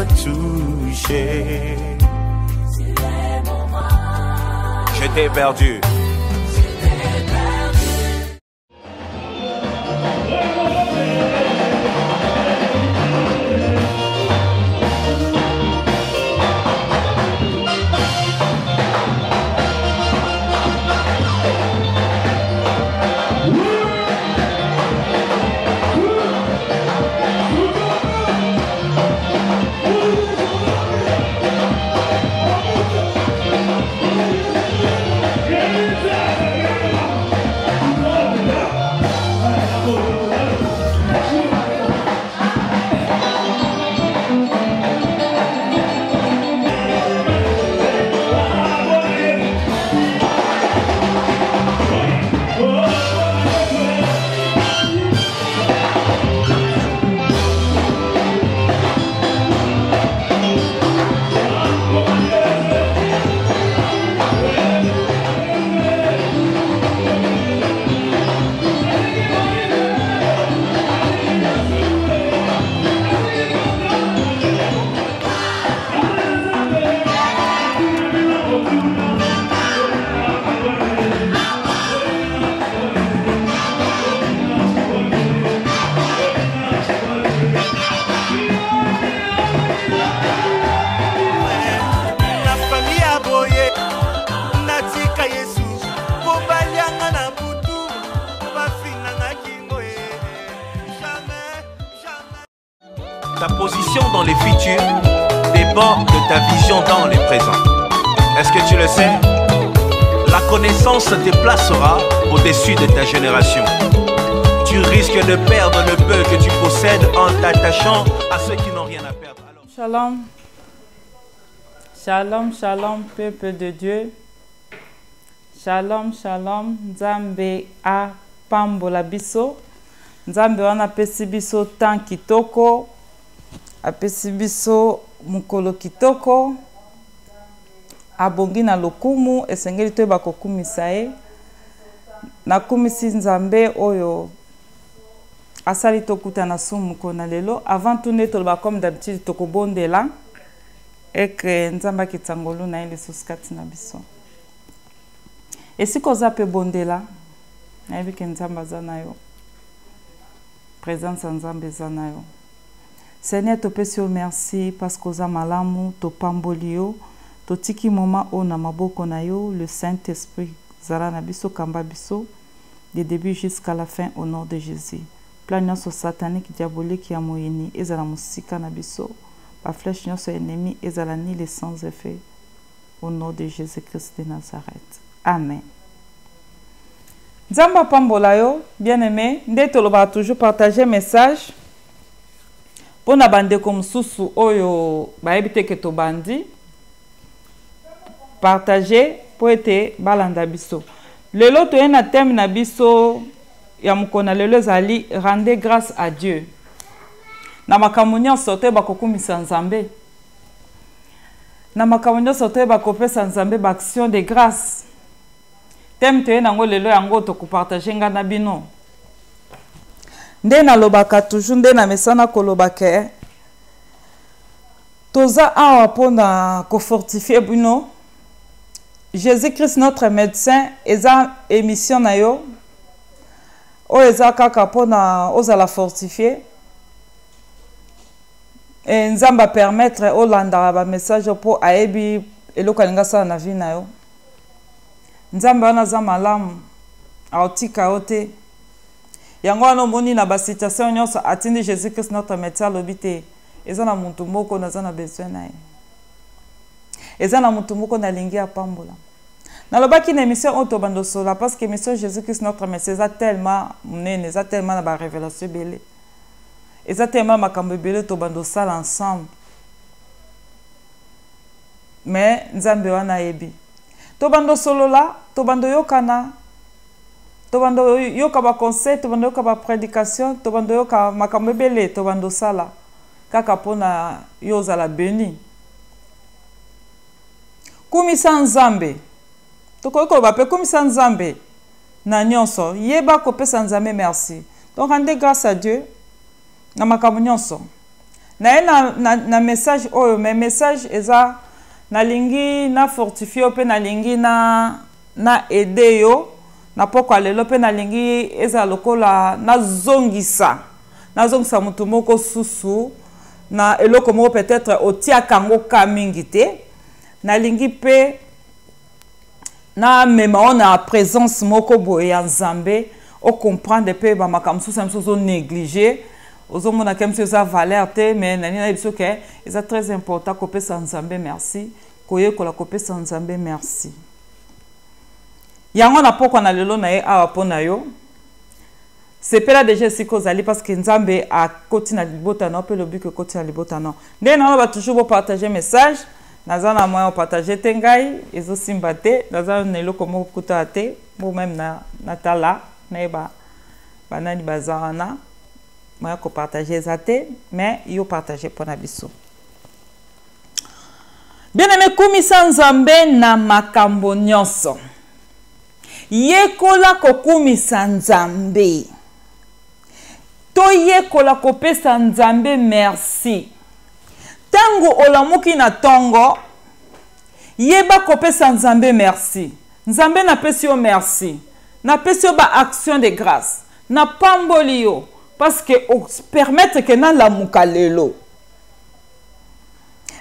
me toucher. J'étais perdu. Ta position dans les futurs dépend de ta vision dans les présents. Est-ce que tu le sais La connaissance te placera au-dessus de ta génération. Tu risques de perdre le peu que tu possèdes en t'attachant à ceux qui n'ont rien à perdre. Shalom. Shalom, shalom, peuple de Dieu. Shalom, shalom, Nzambe apambola biso. Nzambe wana apesi biso temps kitoko, apesi biso mokolo kitoko, abongi na lokumu, esengeli toyeba kokumisa ye. Nakumisi Nzambe oyo asali tokutana su mokolo na lelo. Avant tout nde toloba comme d'habitude tokobondela eke Nzambe akitisa ngolu na ye lisusu kati na biso. Esika oza mpe bondela, nayebi ke Nzambe aza na yo, présence ya Nzambe eza na yo. Seigneur, topesi yo merci parce que oza malamu, topamboli yo, totiki moment oyo na maboko na yo. Le Saint-Esprit zala na biso, kamba biso de début jusqu'à la fin au nom de Jésus. Plan nyonso satanique diabolique ya moyini ezala mosika na biso, ba flèche nyonso ya ennemi ezala nul et sans effet au nom de Jésus-Christ de Nazareth. Amen. Nzambe apambola yo, bien-aimé. Nde tolobaka toujours partager message mpona bandeko mosusu oyo bayebi te ke tobandi. Partager mpo ete balanda biso. Lelo toye na thème na biso ya mokolo na lelo ezali rendez grâce à Dieu. Na makambo nyonso toyeba kokumisa Nzambe. Na makambo nyonso toyeba kopesa Nzambe ba action de grâce. Thème toye nango lelo yango tokopartage nga na bino. Nde nalobaka toujours, nde na mesana koloba ke toza awa mpona kofortifie bino. Jésus-Christ notre médecin eza émission na yo oyo eza kaka mpona ozala fortifie. E Nzambe apermettre olandaka ba message mpo ayebi eloko alingi asala na vie na yo. Nzambe wana aza malamu, aotika yo te. Yango wana omoni na ba situation nyonso atindi Jésus-Christ notre médecin, alobi te eza na mutu moko naza na besoin na ye, eza na mutu moko nalingi apambola. Nalobaki na émission oyo tobanda osola parce que émission Jésus-Christ notre médecin eza tellement monene, eza tellement na ba révélation ebele, eza tellement makambo ebele tobanda osala ensemble. Mais Nzambe wana ayebi. Tobanda osolola, tobanda oyokana, tobanda oyoka ba conseil, tobanda oyoka ba prédication, tobanda oyoka makambo ebele, tobanda osala kaka mpona yo ozala béni. Kumisa Nzambe. Tokoki koloba mpe kumisa Nzambe na nyonso. Yeba kopesa Nzambe merci. Donc rendez grâce à Dieu na makambo nyonso. Naye na, na, na message oyo, mais message eza nalingi na fortifie yo mpe nalingi na, na aide yo na pokwa lelo mpe nalingi ezala lokola nazongisa nazongisa moto moko susu na eloko moko peut-être otiaka yango ka mingi te. Nalingi mpe namema yo na présence moko boye ya Nzambe, ocomprendre mpe bamakambo mosusu ya mosusu ozonéglige, ozomona ke mosusu eza valeur te. Mais nani nayebi biso ke eza très important kopesa Nzambe merci, koyekola kopesa Nzambe merci. Yango na pokwa na lelo na ye awa mpo na yo. Sepela deja esika ozali, parce que Nzambe akoti na libota na yo mpe lobiko ekoti na libota na yo. Ndenge naloba toujours, bopartage message. Naza na moyen opartage te, ngai ezosimba te, naza na eloko moko kutala te bo meme na natala nayeba banani baza wana. Moyen kopartage eza te, mais yo partage mpo na biso. Bien aimé, kumisa Nzambe na makambo nyonso. Yekola kokumisa Nzambe, toyekola kopesa Nzambe merci. Ntango olamuki na ntongo, yeba kopesa Nzambe merci. Nzambe, napesi yo merci, napesi yo baaction de grâce, napamboli yo parce que opermettre ke nalamuka lelo.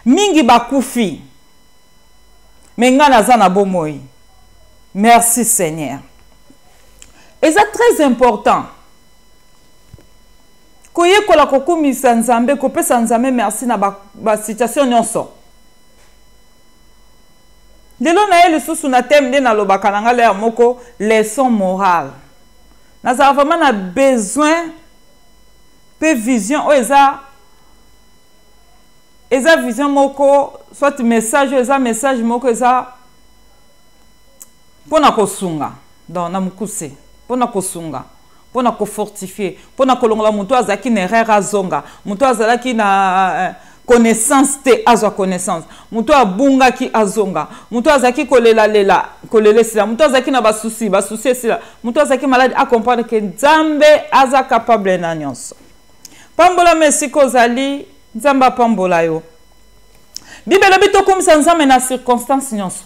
Mingi bakufi, me ngai naza na bomoi. Merci Seigneur. Eza très important koyekola kokumisa Nzambe, kopesa Nzambe merci na basituation ba nyonso. Lelo na ye lisusu na thème nde nalobaka na ngai lere moko, leçon morale. Nazala vraiment na besoin mpe vision oyo eza vision moko, soit message oyo eza message moko eza mpona kosunga. Donc na mokuse, mpona kosunga, mpona kofortifie, mpona kolongola moto azalaki na erreur azonga, moto azalaki na connaissance te azwa connaissance, moto abungaki azonga, moto azalaki kolelalela kolela esila, moto azalaki na basusi basusi esila, moto azalaki malade acomprendre ke Nzambe aza capable na nyonso. Pambolama esika ozali, Nzambe apambola yo. Bible elobi tokumisa Nzambe na circonstance nyonso.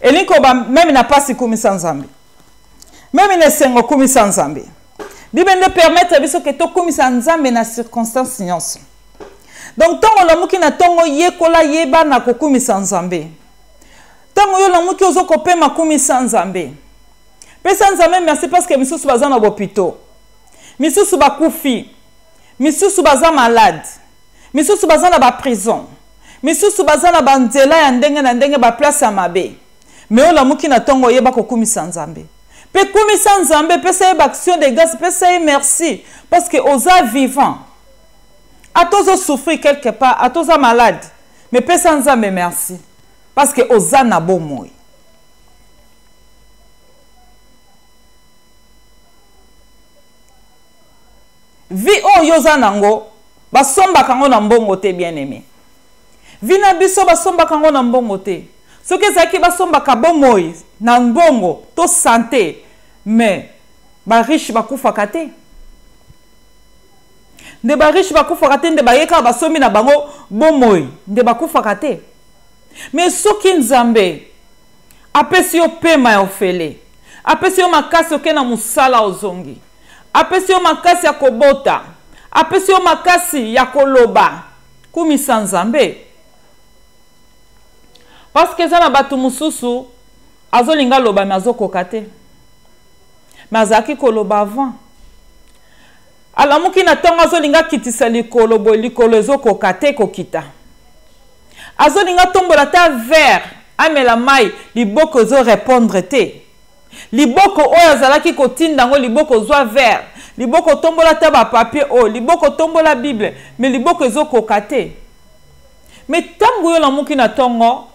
Elingi koba meme na pasi, kumisa Nzambe, meme na esengo, kumisa Nzambe. Bible nde permettre biso ke tokumisa Nzambe na circonstance nyonso. Donc ntongo olamuki na ntongo, yekola, yeba na kokumisa Nzambe. Ntango yo olamuki, ozo kopema, kumisa Nzambe, pesa Nzambe merci, parce que misusu baza na bopito, misusu bakufi, misusu baza malade, misusu baza na baprison, misusu baza na banzela ya ndenge na ndenge, baplace ya mabe. Me olamuki na ntongo, oyeba kokumisa Nzambe mpe kumisa Nzambe, pesa ye baaction de grâce, pesa ye merci parce que oza vivant. Ata ozosouffrir quelque part, ata oza malade, mais pesa Nzambe merci parce que oza na bomoi. Vie oyo oza nango, basombaka yango na mbongo te. Bien aimé, vie na biso basombaka yango na mbongo te. Soki ezalaki basombaka bomoi na mbongo to santé, mais bariche bakufaka te. Nde bariche bakufaka te, nde baye kaka basombi na bango bomoi nde bakufaka te. Mais soki Nzambe apesi yo pema ya ofele, apesi yo makasi oke na mosala ozongi, apesi yo makasi ya kobota, apesi yo makasi ya koloba, kumisa Nzambe, parce que eza na bato mosusu azolinga aloba me azokoka te. Me azalaki koloba avant. Alamuki na ntongo, azolinga akitisa likolo boye, likolo ezokoka te kokita. Azolinga tombola ata verre amela mai, liboko ezorépondre te. Liboko oyo azalaki kotinda yango, liboko ozwa verre, liboko tombola ata bapapier oyo, liboko tombola Bible, me liboko ezokoka te. Me ntango yo olamuki na ntongo,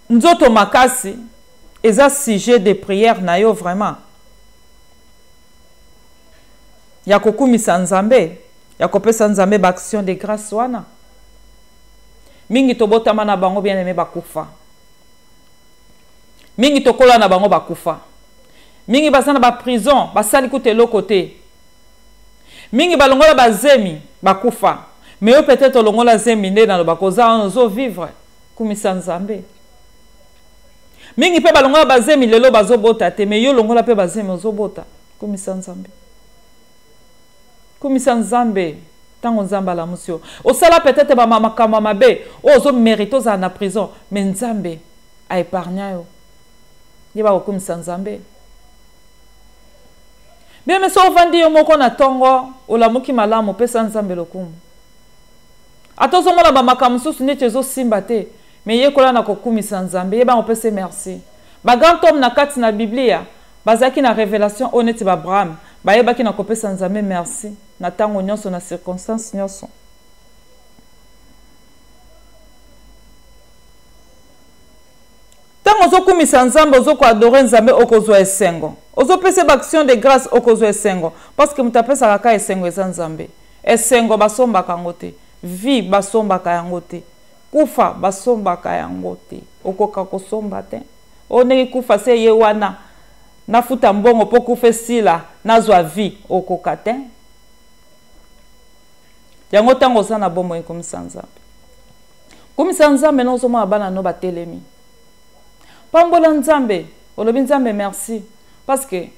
nzoto makasi, eza sujet de prière na yo vraiment ya kokumisa Nzambe, ya kopesa Nzambe baaction de grâce wana. Mingi tobotama na bango, bien aimé, bakufa. Mingi tokola na bango, bakufa. Mingi baza na baprison, basali kuta eloko te. Mingi balongola bazemi bakufa. Mais yo peut-être olongola zemi nde nalobaka oza wana ozo vivre. Kumisa Nzambe. Mingi pe balongola bazemi lelo bazobota te, mais yo longola pe bazemi ozobota. Kumisa Nzambe. Kumisa Nzambe ntango Nzambe alamusi yo. Osala peut-être ba makambo ya mabe oyo ozo mérite ozala na prison, mais Nzambe a épargna yo. Ye bakokumisa Nzambe. Bien mais soki ovandi yo moko na tongo olamuki malamu pesa Nzambe lokumu. Ata ozomona ba makambo mosusu neti ezosimba te, mais yekola na kokumisa Nzambe, yeba kopesa merci. Ba grand homme na kati na Biblia bazalaki na revelation oyo neti ba Abraham, bayebaki na kopesa Nzambe merci na tango nyonso na circonstance nyonso. Ntango ozokumisa Nzambe, ozokoadore Nzambe, okozwa esengo. Ozopesa ba action de grâce, okozwa esengo. Parce que moto apesaka kaka esengo eza Nzambe. Esengo basombaka yango te. Vie basombaka yango te. Kufa basombaka yango te. Okoka kosomba te. Oyo ndenge kufa se ye wana nafuta mbongo mpo kufa esila nazwa vie, okoka te. Yango ntango oza na bomoi kumisa Nzambe. Kumisa Nzambe na ozomona bana no batelemi. Pambola Nzambe, olobi Nzambe merci parce que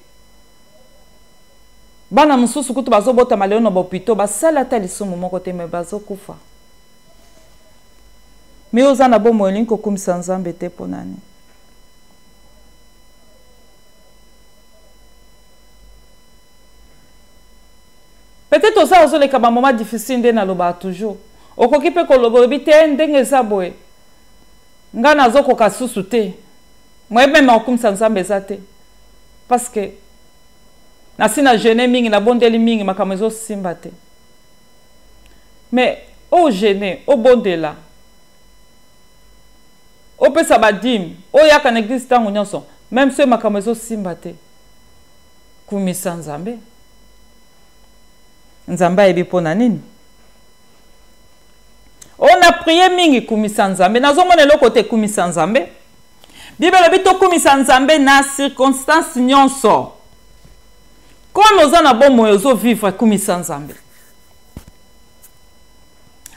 bana mosusu kutu bazobotama lelo na bahopitaux basali ata lisumu moko te me bazokufa. Me oza na bomoi olingi kokumisa Nzambe te mpo nani? Peut-être oza ozoleka ba moment difficile nde nalobaka toujours. Okoki pe koloba olobi te ndenge eza boye. Nga nazokoka susu te. Moye meme okumisa Nzambe eza te. Parce que nasi na jeûne mingi, nabondeli mingi, makambo ezosimba te. Mais o jeûne, obondela, opesa ba dime, oyaka na église ntango nyonso, même soki makambo ezosimba te. Kumisa Nzambe. Nzambe ayebi mpo na nini. Oyo na prie mingi, kumisa Nzambe. Nazomona eloko te, kumisa Nzambe. Bible elobi tokumisa Nzambe na circonstance nyonso. Comme oza na bomoi ozo vivre, kumisa Nzambe.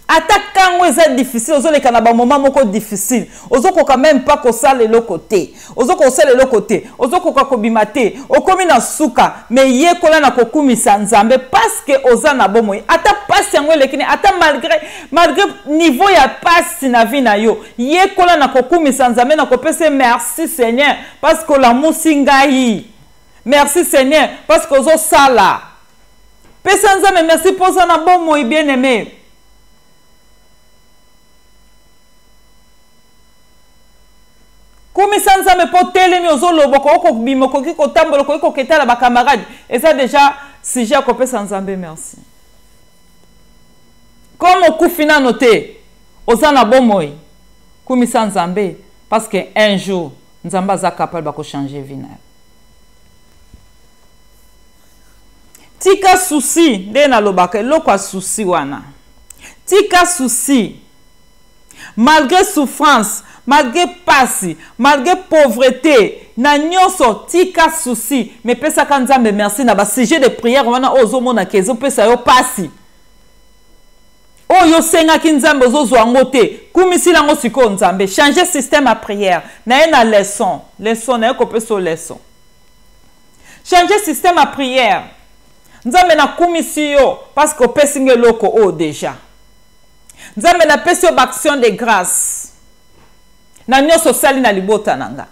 Ata kango eza difficile, ozoleka na ba moment moko difficile, ozokoka même pas kosala eloko te, ozokoka kosala eloko te, ozokoka kobima te, okomi na suka, mais yekola na kokumisa Nzambe parce que oza na bomoi. Ata pasi yango eleki ni, ata malgré niveau ya pasi na vie na yo, yekola na kokumisa Nzambe, na kopesa merci Seigneur parce que olamusi ngai. Merci Seigneur parce que ozosala. Pesa Nzambe merci mpo oza na bomoi bien aimé. Kumisa Nzambe mpo otelemi, ozoloba, okoki kobima, okoki kotambola, okoki koketala ba camarades. Eza déjà sujet ya kopesa Nzambe merci. Comme okufi nano te, oza na bomoi, kumisa Nzambe parce que un jour Nzambe aza capable ya kochanger vie na yo. Tika souci, nde nalobaka eloko ya souci wana. Tika souci. Malgré souffrance, malgré pasi, malgré pauvreté, na nyonso tika souci, mais pesaka Nzambe merci na ba sujet de prière wana oyo ozomona ke ezopesa yo pasi. Oyo osengaki Nzambe ozozwa yango te, kumisila yango sikoyo Nzambe. Changer système ya prière. Na ye na leçon, leçon na ye kopesa yo leçon. Changer système ya prière. Nzambe nakumisi yo parce que opesi nga eloko oyo déjà. Nzambe napesi yo ba action de grâce na nyonso osali na libota na nga.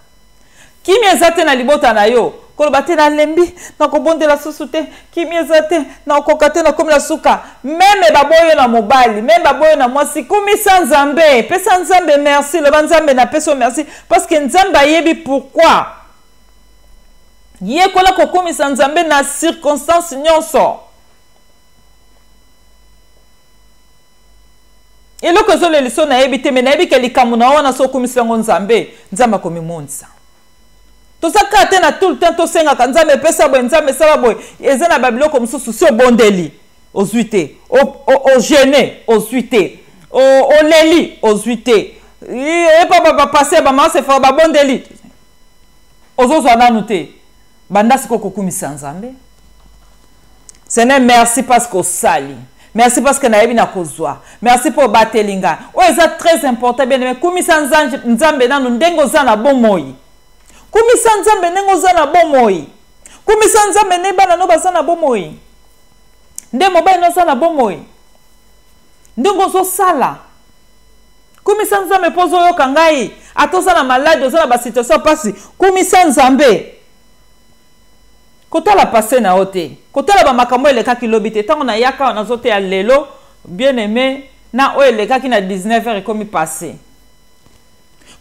Kimia eza te na libota na yo, koloba te nalembi, nakobondela susu te, kimia eza te, nakokoka te, nakomi na suka. Meme baboyo na mobali, meme baboyo na mwasi, kumisa Nzambe, pesa Nzambe merci, loba Nzambe napesi yo merci parce que Nzambe ayebi pourquoi. Yekola kokumisa Nzambe na circonstance nyonso. Eloko ezolelisa oyo nayebi te, me nayebi ke likambo na yo wana so okumisi yango Nzambe, Nzambe akomimonisa. Toza kaka te na tout le temps tosengaka Nzambe epesa boye, Nzambe esala boye. Eza na babiloko mosusu si obondeli ozwi te, ogene ozwi te, oleli ozwi te, epa bapase bamama sefa babondeli ozozwa nanu te. Banda sikoyo kokumisa Nzambe. Seigneur, merci parce que osali. Merci parce que nayebi na kozwa. Merci mpo obateli ngai. Oyo eza très important, bien aimé. Kumisa Nzambe nanu ndenge oza na bomoi. Kumisa Nzambe ndenge oza na bomoi. Kumisa Nzambe nde bana no baza na bomoi. Nde mobali no aza na bomoi. Ndenge ozosala. Kumisa Nzambe mpo ozoyoka ngai. Ata oza na maladi, oza na basituation ya mpasi. Kumisa Nzambe. Kotala passe na yo te, kotala ba makambo elekaki lobi te. Ntango nayaka awa nazoteya lelo, bien aimé, na oyo elekaki na 19 heures ekomi passe.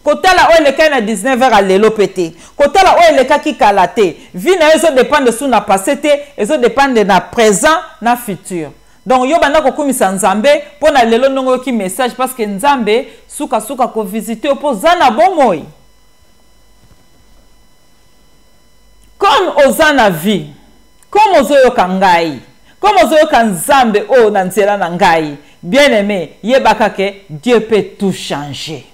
Kotala oyo elekaki na 19 heures ya lelo mpe te, kotala oyo elekaki kala te. Vie na yo ezodépendre su na passe te, ezodépendre na présent na futur. Donc yo banda kokumisa Nzambe mpo na lelo ndenge oyoki message, parce que Nzambe sukasuka kovisite yo mpo oza na bomoi. Comme oza na vie, comme ozoyoka ngai, comme ozoyoka Nzambe oyo na nzela na ngai, bien aimé, yebaka ke Dieu peut tout changer.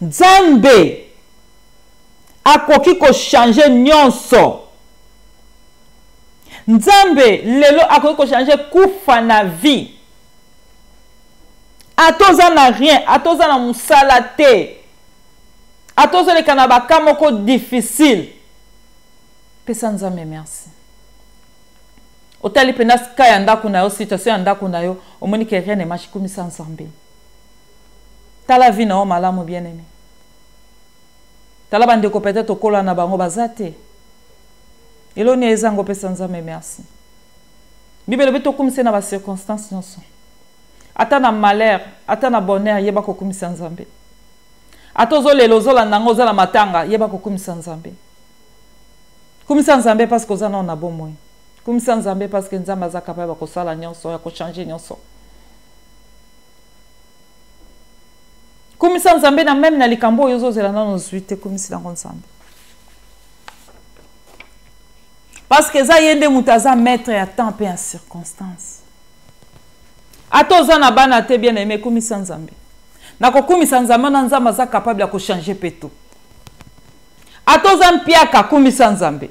Nzambe akoki kochanger nyonso. Nzambe lelo akoki kochanger kufa na vie. Ata oza na rien, ata oza na mosala te, ata ozoleka na baka moko difficile, pesa Nzambe merci. Otali mpenza ka ya ndako na yo, situation ya ndako na yo, omoni ke rien ne marche, kumisa Nzambe. Tala vie na yo malamu, bien aimé. Tala bandeko peut-être okola na bango baza te. Eloni ezango, pesa Nzambe merci. Bible elobi tokumisa na ba circonstances nyonso. Ata na malheur, ata na bonheur, yeba kokumisa Nzambe. Ata ozolela, ozolanda ngo, oza na matanga, yeba kokumisa Nzambe. Kumisa Nzambe parce que oza nano na bomoi. Kumisa Nzambe parce que Nzambe aza capable ya kosala nyonso, ya kochanger nyonso. Kumisa Nzambe na meme na likambo oyo ozozela nano ozwi te, kumisa yango Nzambe. Parce que eza ye nde moto aza maître ya temps mpe ya circonstance. Ata oza na bana te, bien aimé, kumisa Nzambe. Na kokumisa Nzambe na Nzambe aza capable ya kochanger mpe tout. Ata oza mpiaka, kumisa Nzambe.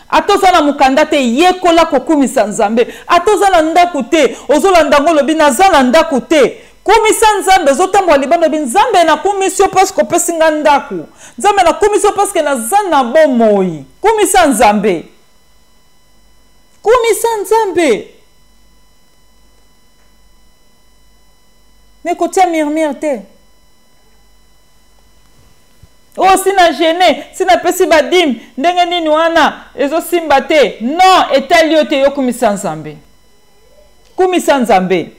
Ata oza na mokanda te, yekola kokumisa Nzambe. Ata oza na ndako te, ozolanda ngo olobi naza na ndako te, kumisa Nzambe. Ozotambola libanda olobi Nzambe nakumisi yo parce que opesi nga ndako. Nzambe nakumisi yo parce que naza na bomoi. Kumisa Nzambe. Kumisa Nzambe. Mais kotia murmure te. Oh, si na gêné, si na pesi ba dime, ndenge nini wana ezosimba te. Non, etali yo te, yo kumisa Nzambe. Kumisa Nzambe.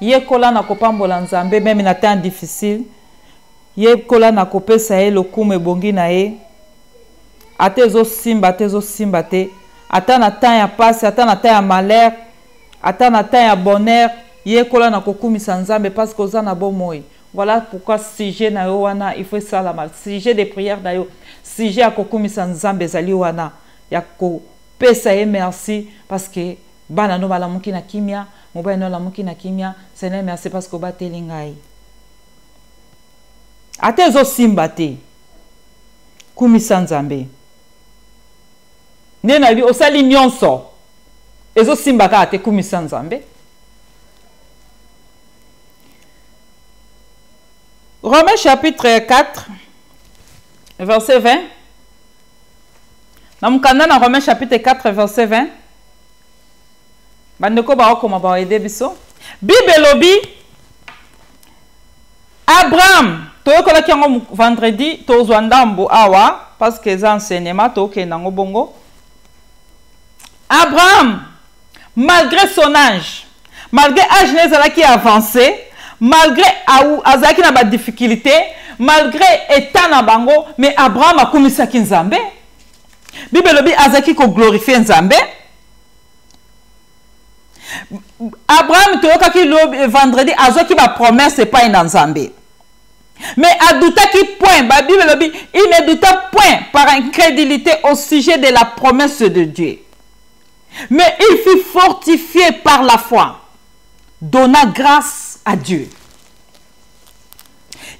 Yekola na kopambola Nzambe meme na temps difficile. Yekola na kopesa ye lokumu ebongi na ye. Ata ezosimba te, ezosimba te. Ata na temps ya pasi, ata na temps ya malheur, ata na temps ya bonheur, yekola na kokumisa Nzambe parce que oza na bomoi. Voilà pourquoi sujet na yo wana il faut esalama, sujet de prière na yo, sujet ya kokumisa Nzambe ezali wana ya kopesa ye merci parce que bana no balamuki na kimia, mobali no alamuki na kimia. Seigneur merci parce que obateli ngai. Ata ezosimba te, kumisa Nzambe. Nde na bi osali nyonso ezosimba kaka te, kumisa Nzambe. Romains chapitre 4 verset 20. Na mokanda na Romains chapitre 4 verset 20, bandeko baokoma baoyede biso. Bible elobi Abraham, toyekolaki yango vendredi, tozwa ndambo awa parce que eza enseignement, tokende yango bongo. Abraham, malgré son âge, malgré âge na ezalaki avancé, malgré azalaki na ba difficulté, malgré état na bango, mais Abraham akumisaki Nzambe. Bible elobi azalaki koglorifie Nzambe. Abraham toyokaki lobi vendredi azwaki ba promesse epai na Nzambe. Mais adoutaki point, ba Bible elobi il ne douta point par incrédulité au sujet de la promesse de Dieu. Mais il fut fortifié par la foi, donna grâce à Dieu.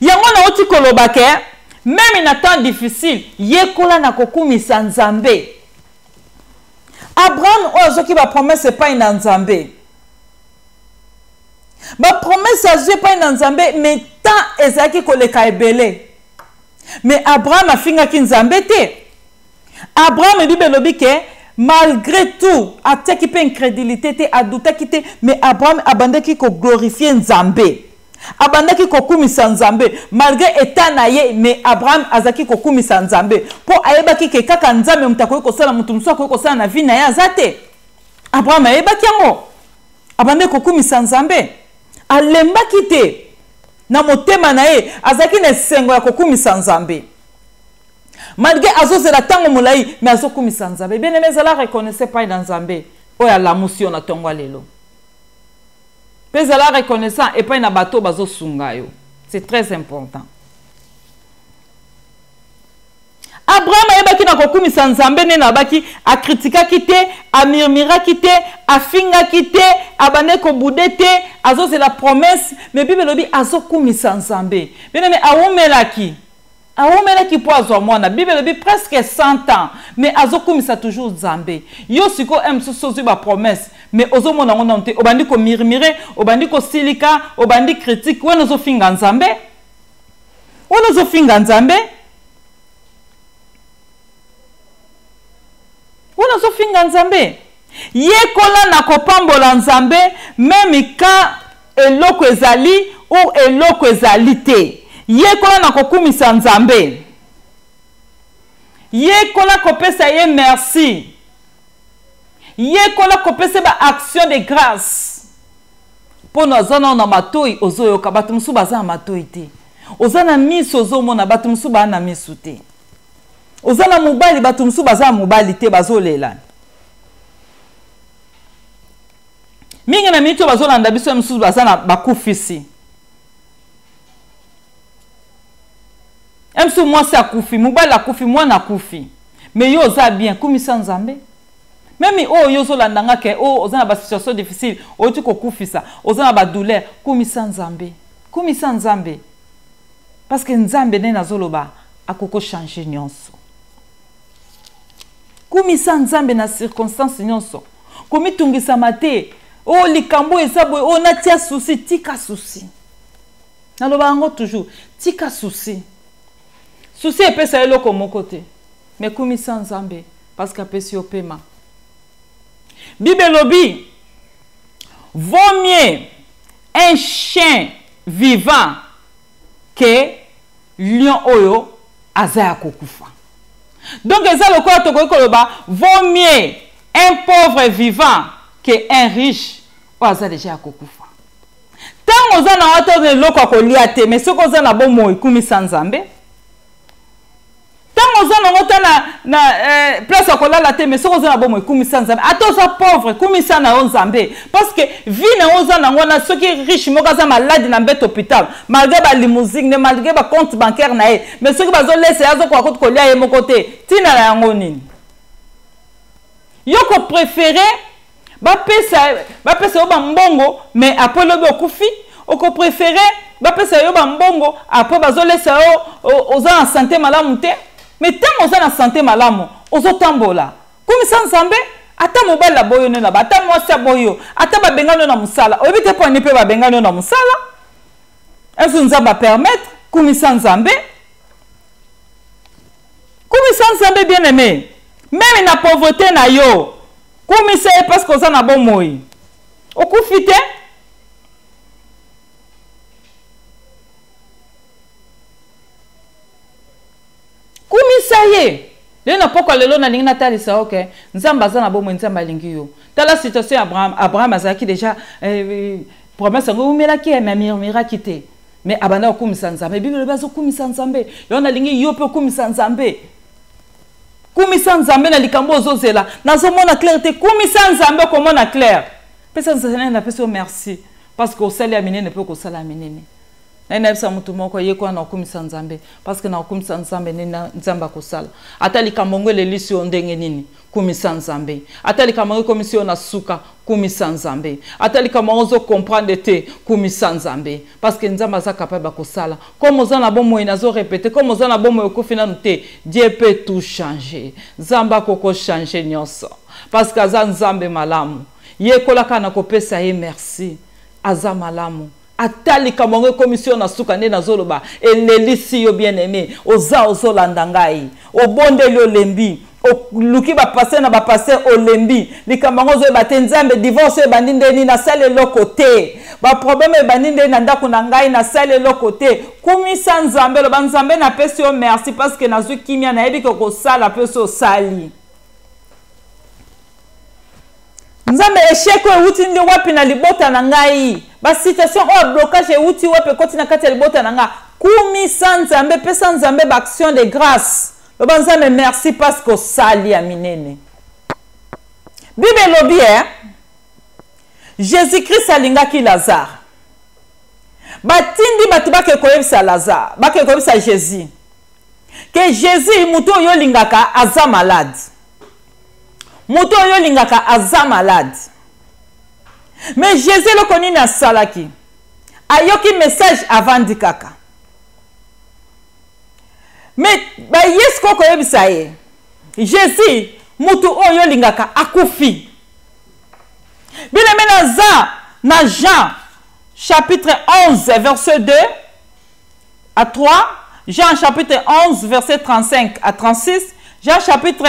Yango nauti koloba ke meme na temps difficile, yekola na kokumisa Nzambe. Abraham oyo azwaki ba promesse epai na Nzambe, ba promesse azwi epai na Nzambe, mais temps ezalaki koleka ebele, mais Abraham afingaki Nzambe te. Abraham, Bible elobi ke malgré tout atiaki mpe incrédulité te, adutaki te, mais Abraham abandaki koglorifie Nzambe, abandaki kokumisa Nzambe malgré état na ye. Mais Abraham azalaki kokumisa Nzambe mpo ayebaki ke kaka Nzambe moto akoki kosala, moto mosusu akoki kosala na vie na ye aza te. Abraham ayebaki yango, abandaki kokumisa Nzambe, alembaki te na motema na ye, azalaki na esengo ya kokumisa Nzambe malgré azozela ntango molai, mais azokumisa Nzambe. Bien aimé, ezala reconnaissant epai na Nzambe oyo alamusi yo na ntongo ya lelo, mpe ezala reconnaissant epai na bato bazosunga yo, c'est très important. Abraham ayebaki na kokumisa Nzambe nde nabaki, akritikaki te, amurmuraki te, afingaki te, abandaki kobude te, azozela promesse, mais Bible elobi azokumisa Nzambe. Bien aimé, awumelaki, awumelaki mpo azwa mwana. Bible elobi presque 100 ans, mais azokumisa toujours Nzambe. Yo sikoyo m mosusu ozwi bapromesse, mais ozomona yango nano te, obandi komurmure, obandi kosilika, obandi critique, wana ozofinga Nzambe, wana ozofinga Nzambe, wana ozofinga Nzambe. Yekola na kopambola Nzambe meme ka eloko ezali ou eloko ezali te. Yekola na kokumisa Nzambe, yekola kopesa ye merci, yekola kopesa ba action de grâce. Mpo na oza nao na matoi, ozoyoka, bato mosusu baza na matoi te. Oza na miso, ozomona, bato mosusu baa na miso te. Oza na mobali, bato mosusu baza na mobali te, bazolela mingi na miniti oyo bazolanda biso. Mosusu baza na bakufisi mosusu, mwasi akufi, mobali akufi, mwana akufi, mais yo oza bien, kumisa Nzambe. Meme oyo yo ozolanda nga ke oyo oza na basituation difficile, outi kokufisa, oza na badouleur, kumisa Nzambe, kumisa Nzambe, parce que Nzambe nde nazoloba akoko change nyonso. Kumisa Nzambe na circonstance nyonso, komitungisama te. Oyo likambo eza boye, oyo natia susi, tika susi. Naloba yango toujours, tika susi. Susi epesa eloko moko te, mais kumisa Nzambe parce que apesi yo pema. Bible elobi vaut mieux un chien vivant que lion oyo aza ya kokufa. Donc eza lokola tokoki koloba vaut mieux un pauvre vivant que un riche oyo aza deja ya kokufa. Ntango oza na wata eloko ya kolia te, mais soki oza na bomoi, kumisa Nzambe. Ntango oza nango ta na place ya kolala te, mais soki oza na bomoi, kumisa Nzambe. Ata oza pauvre, kumisa na yo Nzambe, parce que vie na yo oza nango wana. Soki riche moko aza malade na mbeto hôpital, malgré balimousine, malgré bacompte bancaire na ye, mais soki bazolesa ye, azokoka kutu kolia ye moko te, ntina na yango nini? Yo kopréféré bapesa yo bambongo, mais après lobi okufi? Okopréféré bapesa yo bambongo, après bazolesa yo, oza na santé malamu te? Mais ntango oza na santé malamu, ozotambola, kumisa Nzambe. Ata mobali aboyi yo na ba, ata mwasi aboyi yo, ata babengani yo na mosala, oyebi te mpo ani mpe babengani yo na mosala, ezo Nzambe apermettre, kumisa Nzambe, kumisa Nzambe. Bien aimé, meme na pauvreté na yo, kumisa ye, parce que oza na bomoi, okufi te. Kumisa ye. Lelo na pokwa lelo nalingi natalisa yo ke Nzambe aza na bomoi, Nzambe alingi yo. Tala situation ya Abraham. Abraham azalaki déjà promesse yango eumelaki ye, mais amurmuraki te, mais abanda kokumisa Nzambe. Bible elobi azokumisa Nzambe. Yo nalingi yo mpe okumisa Nzambe. Kumisa Nzambe na likambo ozozela, nazomona clair te, kumisa Nzambe, okomona clair. Pesa Nzambe, napesi yo merci parce que osali ya minene mpe okosala ya minene. Naye nayebisa motu moko, yekola na kokumisa Nzambe, parce que na kokumisa Nzambe nde Nzambe akosala. Ata likambo yango elelisi yo ndenge nini, kumisa Nzambe. Ata likambo yango ekomisi yo na suka, kumisa Nzambe. Ata likambo yango ozo comprendre te, kumisa Nzambe, parce que Nzambe aza capable ya kosala. Comme oza na bomoi, nazo répéter, comme oza na bomoi, okufi nanu te, Dieu peut tout changer. Nzambe akoko changer nyonso, parce que aza Nzambe malamu. Yekolaka na kopesa ye merci, aza malamu. Ata likambo yango ekomisi yo na suka, nde nazoloba, elelisi yo, bien aimé, oza ozolanda ngai, obondeli, olembi, oluki bapaster na bapaster, olembi, likambo yango ozoyeba te. Nzambe, divorce ebandi ndeni? Nasali eloko te. Baproblème ebandi ndeni na ndako na ngai? Nasali eloko te. Kumisa Nzambe, loba: Nzambe, napesi yo merci parce que nazwi kimia, nayebi ke kosala mpe so osali. Nzambe, échec oyo ewuti nde wapi na libota na ngai? Basituation oyo, blocage ewuti wapi, ekoti na kati ya libota na ngai? Kumisa Nzambe, pesa Nzambe baaction de grâce, loba: Nzambe, merci parce que osali ya minene. Bible elobi e Jésus Christ alingaki Lazare. Batindi bato bake koyebisa Lazare, bake koyebisa Jésus ke Jésus, moto oyo olingaka aza malade, moto oyo olingaka aza malade. Mais Jésus, eloko nini asalaki? Ayoki message, avandi kaka. Mais baye sikoyo koyebisa ye: Jésus, moto oyo olingaka akufi. Bien-aimé, naza na Jean chapitre 11, verset 2 à 3, Jean chapitre 11, verset 35 à 36, Jean chapitre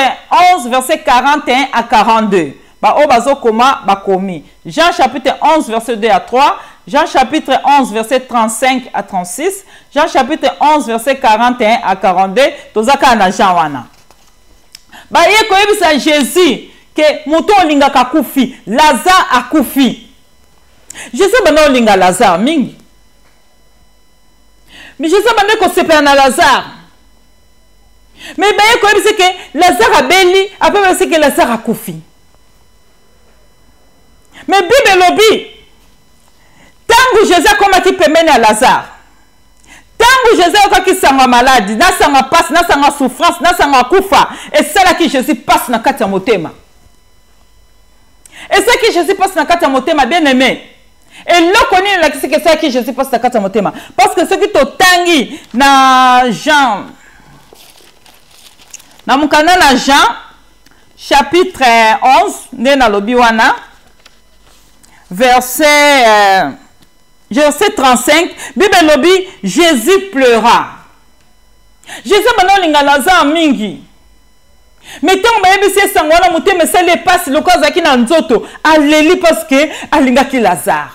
11, verset 41 à 42. Baoyo bazokoma, bakomi Jean chapitre 11, verset 2 à 3, Jean chapitre 11, verset 35 à 36, Jean chapitre 11, verset 41 à 42. Toza kaka na Jean wana. Baye koyebisa Jésus ke moto olingaka akufi, Lazare akufi. Jésus banda olinga Lazare mingi, mais Jésus banda kosepela na Lazare. Mais baye koyebisa ke Lazare abeli, ape bayebisa ke Lazare akufi. Mais Bible elobi, ntango Jésus akomaki pembeni ya Lazare, ntango Jésus ayokaki sango ya maladi, na sango ya pasi, na sango ya souffrance, na sango ya kufa, esalaki Jésus pasi na kati ya motema. Esalaki Jésus pasi na kati ya motema. Bien aimé, eloko nini elakisiki esalaki Jésus mpasi na kati ya motema? Parce que soki totangi na Jean, na mokanda na Jean chapitre 11, nde nalobi wana, verset 35, Bible elobi: Jésus pleura. Jésus abanda olinga Lazare mingi, mais ntango bayebisi esango wana, motema esali epasi lokola azalaki na nzoto. Aleli parce que alingaki Lazare,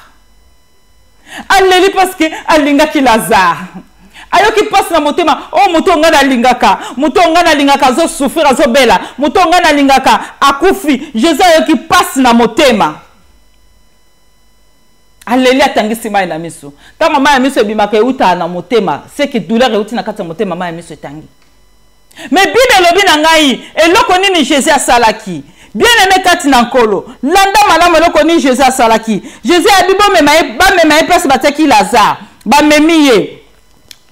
aleli parce que alingaki Lazare. Ayoki mpasi na motema: oyo moto oyo ngai nalingaka, moto oyo ngai nalingaka azosouffrir, azobela, moto oyo ngai nalingaka akufi. Jésus ayoki mpasi na motema, aleli, atangisi mai na miso. Ntango mai ya miso ebimaka, eutaka na motema, seke douleur euti na kati ya motema, mai ya miso etangi. Mais Bible elobi na ngai, eloko nini Jésus asalaki? Bien aimé kati na Nkolo, landa malamu eloko nini Jésus asalaki. Jésus abi bomema ye, bamema ye place batiaki Lazare. Bamemi ye.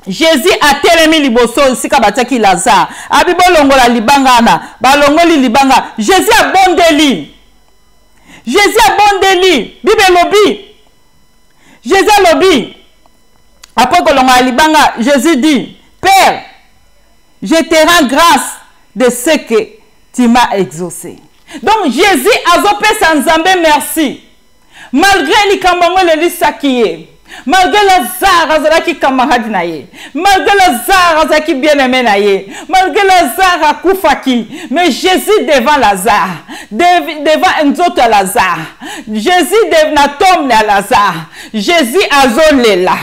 Jésus atelemi liboso esika batiaki Lazare, abi bolongola libanga wana. Balongoli libanga. Jésus abondeli, Jésus abondeli. Bible elobi, Jésus alobi, après kolongola libanga, Jésus dit: Père, je te rends grâce de ce que tu m'as exaucé. Donc Jésus azopesa Nzambe merci malgré likambo yango elelisaki ye, malgré Lazare azalaki camarade na ye, malgré Lazare azalaki bien-aimé na ye, malgré Lazare akufaki. Mais Jésus, devant Lazare, devant nzoto ya Lazare, Jésus na tombe ya Lazare, Jésus azolela,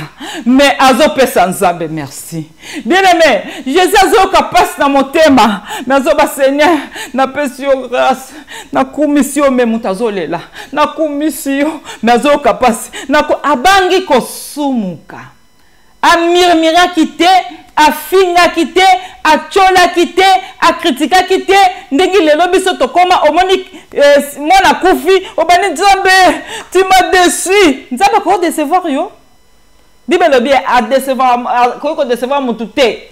mais azopesa Nzambe merci. Bien-aimé, Jésus azoyoka mpasi na motema, mais azoba: Seigneur, napesi yo grâce, nakumisi yo. Mais moto azolela: nakumisi yo, mais azoyoka mpasi. Abangi kosumuka, amurmuraki te, afingaki te, atiolaki te, akritikaki te. Ndenge lelo biso tokóma, omoni mwana akufi, obandi: Nzambe, tu m'as déçu. Nzambe akodécevoir yo? Bible elobi akoki kodecevoir motu te.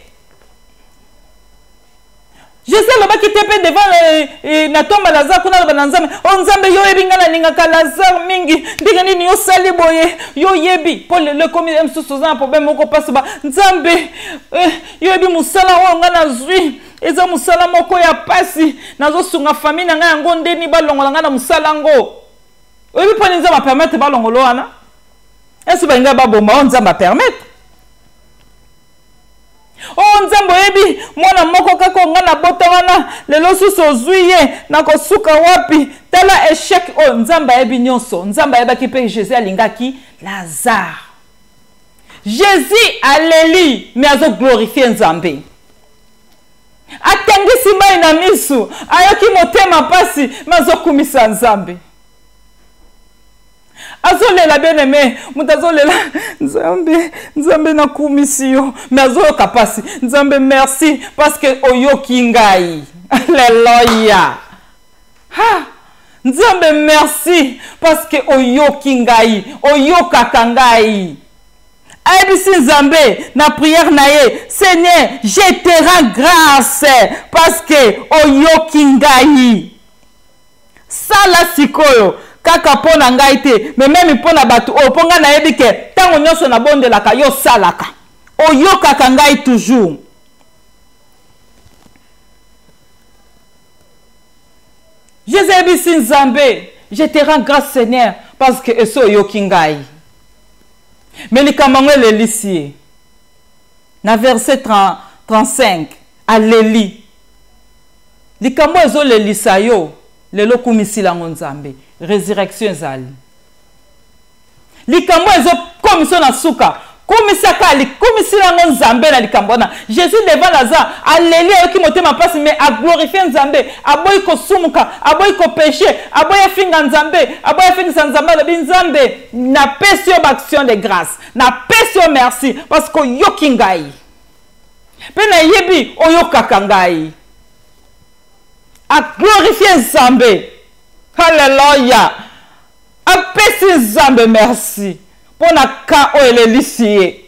Jésus alobaki te mpe devant euh, euh, na tomba Lazare kuna aloba na Nzambe, o oh, Nzambe yo oyebi ngai nalingaka Lazare mingi, ndenge nini yo osali boye, yo oyebi mpo lelo ekomi ye mosusu oza na problème moko mpasi ba Nzambe eh, yo oyebi mosala oyo ngai nazwi eza mosala moko ya mpasi, nazosunga famille na ngai yango ndeni balongola ngai na mosala yango. Oyebi mpo nini Nzambe apermettre balongolo wana? Esi balingai baboma oyo Nzambe apermettre? o oh, nzambe oyebi mwana moko kaka onga na bota wana lelo susu ozwi ye nakosuka wapi tala echec oyo nzambe ayebi nyonso nzambe ayebaki mpe jésus alingaki lazare jésus aleli me azoglorifie nzambe atangisi mai na misu ayoki motema mpasi me azokumisa nzambe azolela bien aime moto azolela nzambe nzambe nakumisi yo me azoyoka mpasi nzambe merci parce que oyoki ngai aleluya ha nzambe merci parce que oyoki ngai oyokaka ngai ayebisi nzambe na prière na ye seigneur je te rends grâce parce que oyoki ngai Sala sikoyo, kaka mpo na ngai te, mais meme mpo na bato oyo, mpo ngai nayebi ke ntango nyonso nabondelaka, yo osalaka. Oyokaka ngai toujours. Jesus ayebisi Nzambe, je te rends grâce Seigneur, parce que esi oyoki ngai. Mais likambo yango elelisi ye. Na verset 30, 35, aleli. Likambo oyo ezolelisa yo lelo kumisila yango Nzambe. Resurrection ezali. Likambo oyo ezokomisa na suka kumisaka likumisila yango Nzambe na likambo wana. Jesus devant Lazare aleli ayoki motema mpasi mais aglorifie Nzambe, aboyi kosumuka, aboyi kopeche, aboyi afinga Nzambe, aboyi afingisa Nzambe, alobi Nzambe napesi yo baaction de grâce, napesi yo merci parce que oyoki ngai. mpe nayebi oyokaka ngai aglorifie nzambe halleluya apesi nzambe merci mpo na ka oyo elelisi ye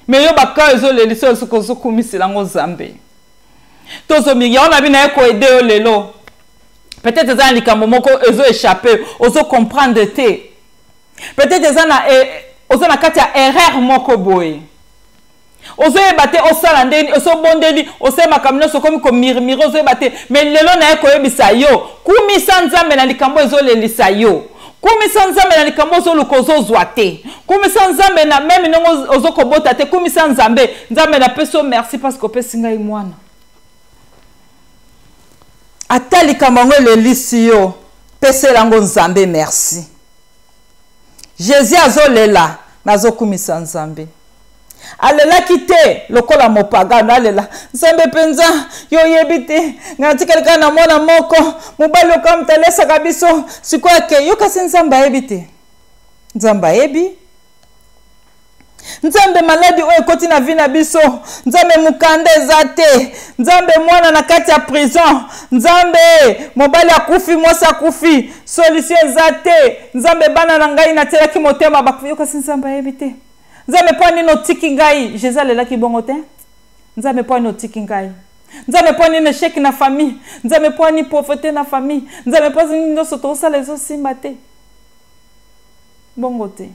me yo baka oyo ezolelisa oyo soki ozokumisela yango nzambe tozomingi yango na bino aye koede yo lelo peut-être eza na likambo moko ezo échappe ozo comprendre te peut-être eza na eh, oza na kati ya erreur moko boye ozoyeba te osala ndenge nini osobondeli osali makambo nyonso okomi komirmire ozoyeba te me lelo naye koyebisa yo kumisa nzambe na likambo ezolelisa yo kumisa nzambe na likambo ozoluka ozozwa te kumisa nzambe na meme ndenge ozokobota te kumisa nzambe nzambe napesi yo merci parce que opesi ngai mwana ata likambo yango elelisi yo pesela yango nzambe merci jesus azolela nazokumisa nzambe alelaki te lokola mopagano alela nzambe mpenza yo oyebi te ngai natikali kaka na mwana moko mobali oka moto alesaka biso sikoyo ake yo kasi nzambe ayebi te nzambe ayebi nzambe maladi oyo ekoti na vi na biso nzambe mokanda eza te nzambe mwana na kati ya prison nzambe mobali akufi mwasi akufi solution eza te nzambe bana na ngai natielaki motema bakufi yo kasi nzambe ayebi te nzambe mpo nini otiki ngai jesus alelaki bongo te nzambe mpo nini otiki ngai nzambe mpo nini echec na famille nzambe mpo nini pauvreté na famille nzambe mpo nini nyonso tokosala ezosimba te bongo te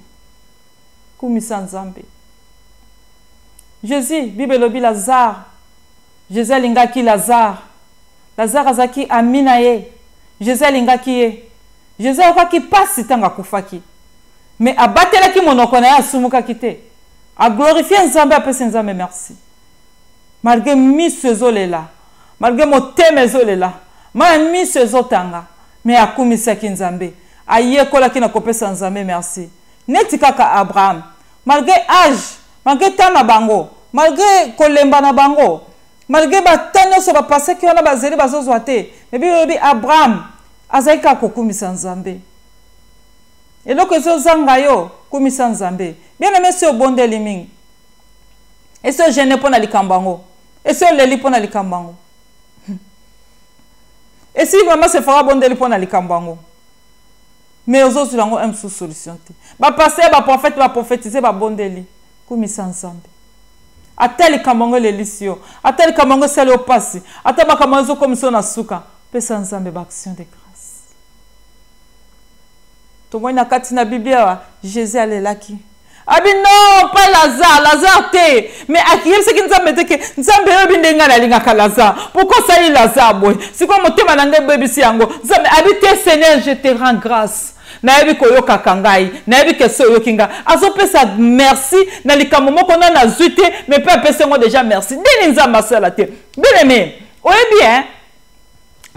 kumisa nzambe jésus bible elobi lazare jésus alingaki lazare lazare azalaki ami na ye jésus alingaki ye jésus ayokaki mpasi ntango akufaki me abatelaki monoko na ye asumukaki te aglorifie nzambe apesi nzambe merci malgre miso ezolela malgre motema ezolela maya miso ezotanga me akumisaki nzambe ayekolaki na kopesa nzambe merci neti kaka abraham malgre age malgre temps na bango malgre kolemba na bango malgre bata nyonso bapasaki wana bazeli bazozwa te me bilobi abraham azalaki kaka kokumisa nzambe eloko ezozanga yo kumisa nzambe bien aime esi obondeli mingi esi ogene mpo na likambo yango esi oleli mpo na likambo yango esi mama sefora abondeli mpo na likambo yango. Mais ozozwila yango un mosusu solution te. Bapaster, baprofete baprofetize, babondeli. Kumisa Nzambe. Ata likambo yango elelisi yo, ata likambo yango esali yo mpasi, ata makambo yango ezokomisa yo na suka, pesa Nzambe baaction de grâce. Tomoni na kati na Biblia awa, Jésus alelaki. Abi non, pas Lazare, Lazare te. Mais akiyebisaki Nzambe te ke Nzambe oyebi ndenge ngai nalingaka Lazare. Pourquoi osali Lazare boye? Sikoyo motema na ngai ebebisi yango. Nzambe abi te, Seigneur, je te rends grâce. Nayebi koyokaka ngai, nayebi ke so oyoki ngai. Azopesa merci na likambo moko nanu azwi te, mais mpe apesi yango déjà merci. Ndeni Nzambe asala te. Bien aimé, oyebi hein,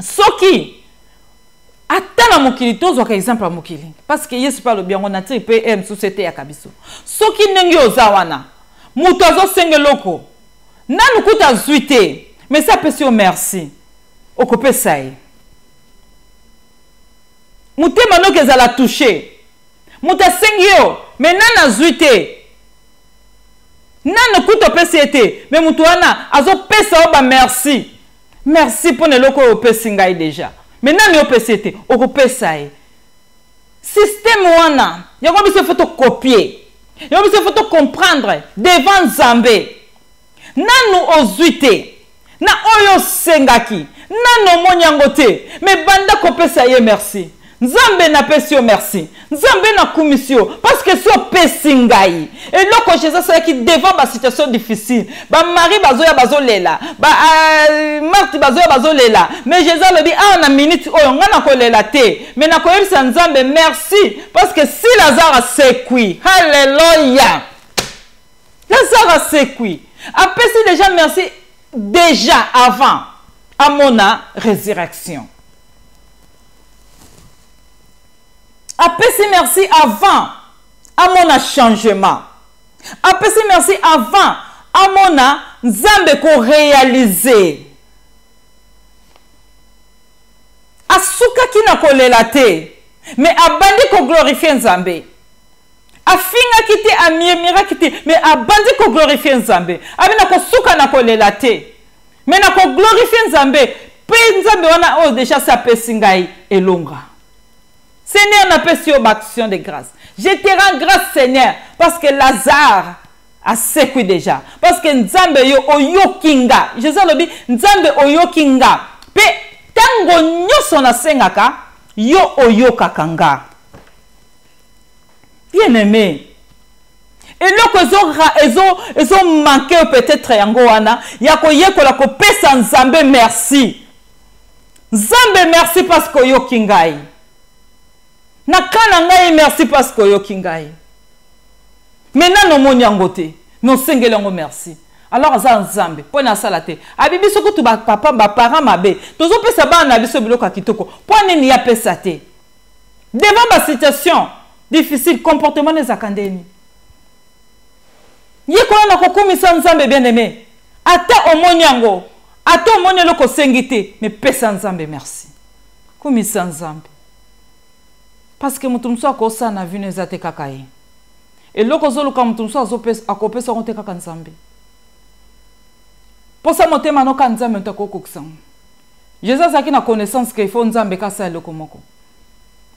soki ata na mokili, tozwaka exemple ya mokili, parce que Yesu mpe alobi yango, natire mpe e mosusu eteyaka biso. Soki ndenge oza wana, moto azosenga eloko, nanu kuta azwi te, mais se apesi yo merci, okopesa ye. Motema noki ezala touche. Moto asengi yo, mais nanu azwi te, nanu kuta opesi ye te, mais moto wana azopesa yo bamerci. Merci mpo na eloko oyo opesi ngai deja, mais nani opesi ye te, okopesa ye. Systeme wana yango biso faut tokopie, yango biso faut tocomprendre devant Nzambe. Nanu ozwi te na oyo osengaki, nanu omoni yango te, mais banda kopesa ye merci. Nzambe, napesi yo merci. Nzambe, nakumisi yo parce que si opesi ngai eloko. Jésus asalaki devant basituation difficile. Bamari bazoya bazolela, ba Marthe bazoya bazolela, mais Jésus alobi awa na minute oyo ngai nakolela te, mais nakoyebisa Nzambe merci parce que si Lazare asekwi. Halleluya, Lazare asekwi. Apesi déjà merci déjà avant amona résurrection. Apesi merci avant amona changement. Apesi merci avant amona Nzambe korealize. Asukaki na kolela te, mais abandi koglorifie Nzambe. Afingaki te, amiemiraki te, mais abandi koglorifie Nzambe. Abi na kosuka na kolela te, mais na koglorifie Nzambe, mpe Nzambe wana oyo deja se apesi ngai elonga. Seigneur, napesi yo baaction de grâce. Je te rends grâce, Seigneur, parce que Lazare asekwi déjà, parce que Nzambe yo oyoki nga. Jésus alobi Nzambe oyoki nga, mpe ntango nyonso nasengaka yo oyokaka nga. Bien aimé, eloko ezomanke ezo peut-être yango wana ya koyekola kopesa Nzambe merci. Nzambe merci parce que oyoki ngai na ka na ngai, merci parce que oyoki ngai. Mais nano omoni yango te, mais osengeli yango merci. Alors aza Nzambe mpo na asala te. Abi biso kutu bapapa, baparent mabe, tozopesa bana na biso biloko ya kitoko, mpo nini ye apesa te? Devant basituation difficile, comportement ezalaka ndeni? Yekola na kokumisa Nzambe. Bien aimé, ata omoni yango, ata omoni eloko osengi te, mais pesa Nzambe merci, kumisa Nzambe, parce que moto mosusu akosala na vino eza te kaka ye. Eloko ozoluka, moto mosusu akopesa yango te, kaka Nzambe. Mposa motema noka Nzambe moto akokokisa yango. Jésus azalaki na connaissance ke il faut Nzambe kasala eloko moko.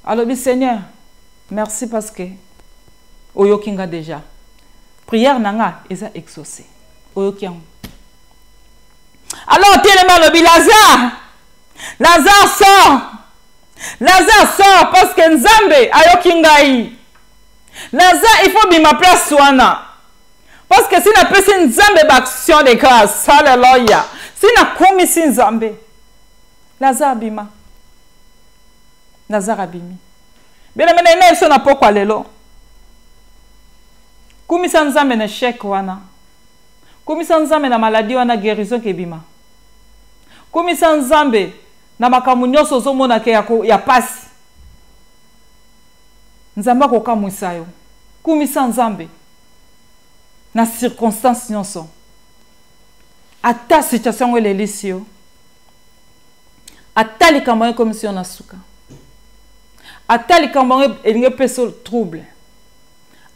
Alobi Seigneur merci parce que oyoki nga déjà, prière na nga eza exaucé, oyoki yango. Alors telema, alobi Lazare, Lazare sort, Lazare sort, parce que Nzambe ayoki ngai. Lazare, il faut bima place wana, parce que si napesi Nzambe baaction de grâce, halleluya, si nakumisi Nzambe, Lazare abima. Lazare abimi. Bien-aimé, na ina biso na pokwa lelo, kumisa Nzambe na échec wana, kumisa Nzambe na maladie wana, guérison kebima. Kumisa Nzambe na makambo nyonso ozomona ke ya pasi, Nzambe akokamwisa yo. Kumisa Nzambe na circonstance nyonso, ata situation yango elelisi yo, ata likambo yango ekomisi yo na suka, ata likambo yango elingi epesa yo trouble,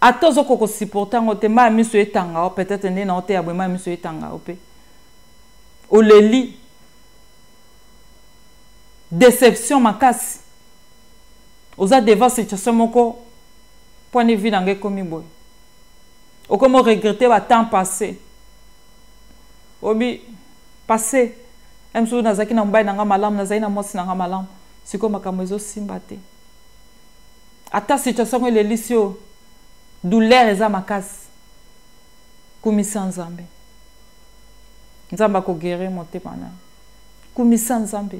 ata ozokoka kosupporte yango te, mai ya miso etanga yo peut-être nde na yo te ya boye, mai ya miso etanga yo mpe oleli déception makasi. Oza devant situation moko mpo ani vie na ngai ekomi boye. Okomi oregrete ba temps passé. Obi passé mosusu nazalaki na mobali na ngai malamu, nazali na mwasi na ngai malamu, sikoyo makambo ezosimba te. Ata situation yango elelisi yo, douleur eza makasi. Kumisa Nzambe. Nzambe akoguérir motema na yo. Kumisa Nzambe.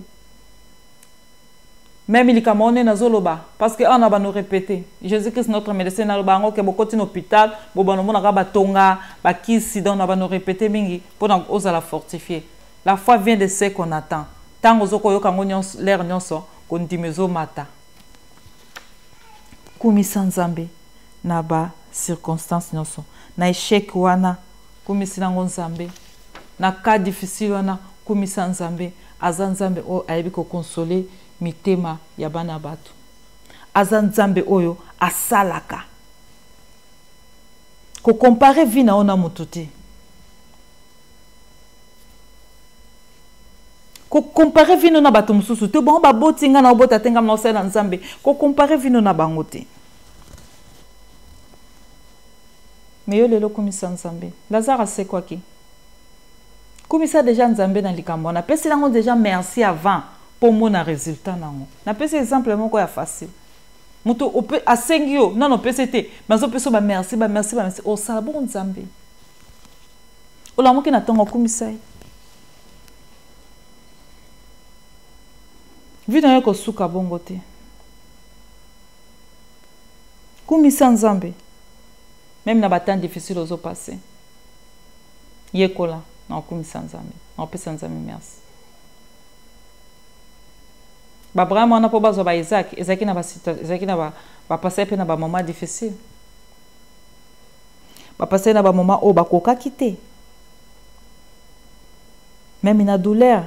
Meme likambo wana nazoloba parce que awa na bano répéter Jésus Christ notre médecin, naloba yango ke bokoti na hôpital, bobano omonaka batonga bakisi, donc na bano répéter mingi mpona ozala fortifié. La foi vient de ce qu'on attend. Ntango ozokoyoka yango nyonso, l'air nyonso kondima ezomata. Kumisa Nzambe na ba circonstance nyonso, na échec wana kumisi nango Nzambe, na cas difficile wana kumisa Nzambe. Aza Nzambe oyo ayebi kokonsole mitema ya bana bato. Aza Nzambe oyo asalaka. Kokompare vie na yo na moto te, kokompare vino na bato mosusu te. Bango baboti, ngai na obota te, ngai na osala Nzambe. Kokompare vino na bango te. Me yo lelo kumisa Nzambe. Lazare asekwaki, kumisa deja Nzambe na likambo wana. Apesi nango deja merci avant mpo omona résultat nango. Napesi exemple moko ya facile. Moto asengi yo nano, opesi te, me azopesa yo bamerci, bamerci, bamerci. Osala bongo Nzambe. Olamuki na ntongo, okumisa ye. Vi na yo kosuka bongo te. Kumisa Nzambe même na batemps difficile ozopase. Yekola na okumisa Nzambe, na opesa Nzambe merci. Baabraham wana, mpo bazwa ba Isaac, ezalaki na bapasai mpe na bamoment difficile, bapasai na bamoment oyo bakokaki te, même na douleur.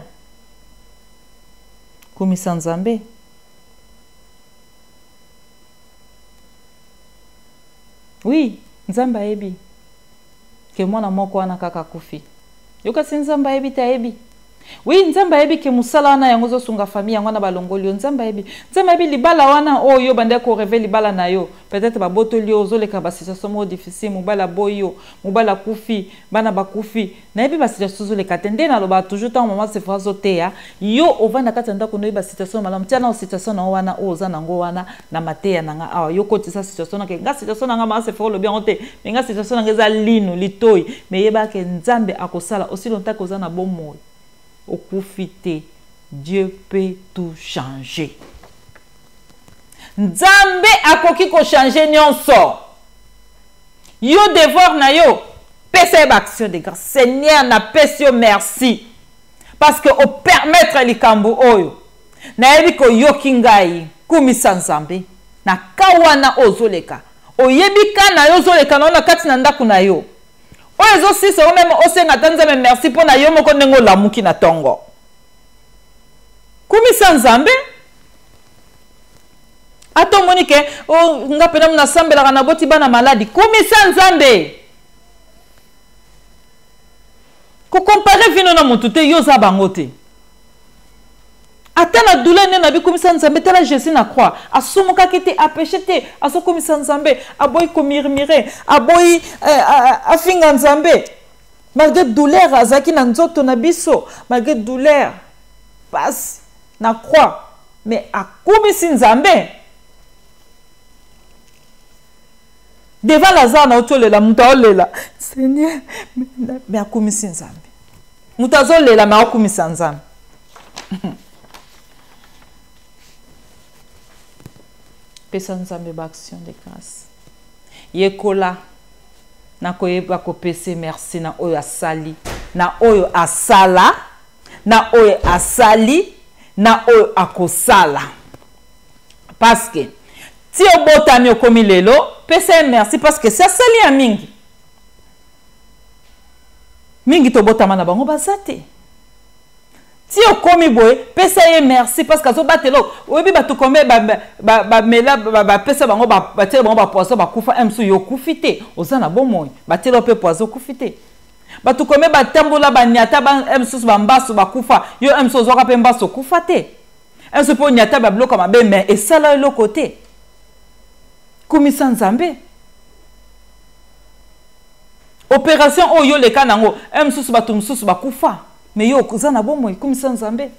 Kumisa Nzambe. Oui, Nzambe ayebi ke mwana moko wana kaka akufi. Yokasi Nzambe ayebi te? Ayebi. Oui, Nzambe ayebi ke mosala wana yango ozosunga famille, yango wana balongoli yo. Nzambe ayebi. Nzambe ayebi libala wana oyo yo bandaki korêver, libala na yo peut-être babotoli yo, ozoleka basituation moko difficile, mobali aboyi yo, mobali akufi, bana bakufi. Nayebi basituation ozoleka te. Nde nalobaka toujours, ntango mama Sefora azoteya yo, ovanda kati ya ndako, noyeba situation malamu. Tia na situation na yo wana oyo oza nango wana na mateya na nga awa. Yo kotisa situation na ke nga situation na nga, mama Sefora olobi yango te, me nga situation na nga eza lino litoi. Me yeba ke Nzambe akosala aussi longtemps ke oza na bomoi, okufi te. Dieu peut tout changer. Nzambe akoki kochange nyonso. Yo devoir na yo, pesa ye baaction de grâce. Seigneur, napesi yo merci parce que opermettre likambo oyo, nayebi koyoki ngai. Kumisa Nzambe na ka wana oyo ozoleka. Oyebi ka na yo ozoleka na yo na kati na ndako na yo oyo ezosisa yo, meme osenga ata Nzambe merci mpo na yo moko ndenge olamuki na ntongo. Kumisa Nzambe. Ata omoni ke oh, nga mpena nasambelaka, naboti bana maladi, kumisa Nzambe. Kokompare vino na motu te, yo oza bango te. Ata na douleur nde nabi, kumisa Nzambe. Tala Jésus na croix, asumukaki te, apeshe te, azokumisa Nzambe. Aboyi komurmure, aboyi eh, afinga Nzambe malgré douleur azalaki na nzoto na biso, malgré douleur, pasi na croix, mais akumisi Nzambe devant Lazare. Na oti olela, moto aolela Seigneur, mais akumisi Nzambe. Moto azolela, mais akumisa Nzambe. Pesa Nzambe baaction de grâce. Yekola na koyeba kopesa merci na oyo asali, na oyo asala, na oyo asali, na oyo akosala, parce que ti obotami, okomi lelo, pesa ye merci parce que si asali ya mingi mingi, tobotama na bango baza te. Ti okomi boye, pesa ye merci parce que azobatela. Oyebi bato combien bamela, bapesa bango, batiela bango bapoison, bakufa? Mosusu yo okufi te, oza na bomoi. Batiela mpe poison, okufi te. Bato combien batambola, baniata mosusu bambasu, bakufa? Yo mosusu ozwaka mpe mbasu, okufa te. Mosusu mpe oniata babiloko mabe, mais esala eloko te. Kumisa Nzambe. Opération oyo yo leka nango, un mosusu bato mosusu bakufa, mais yo oza na bomoi, kumisa Nzambe.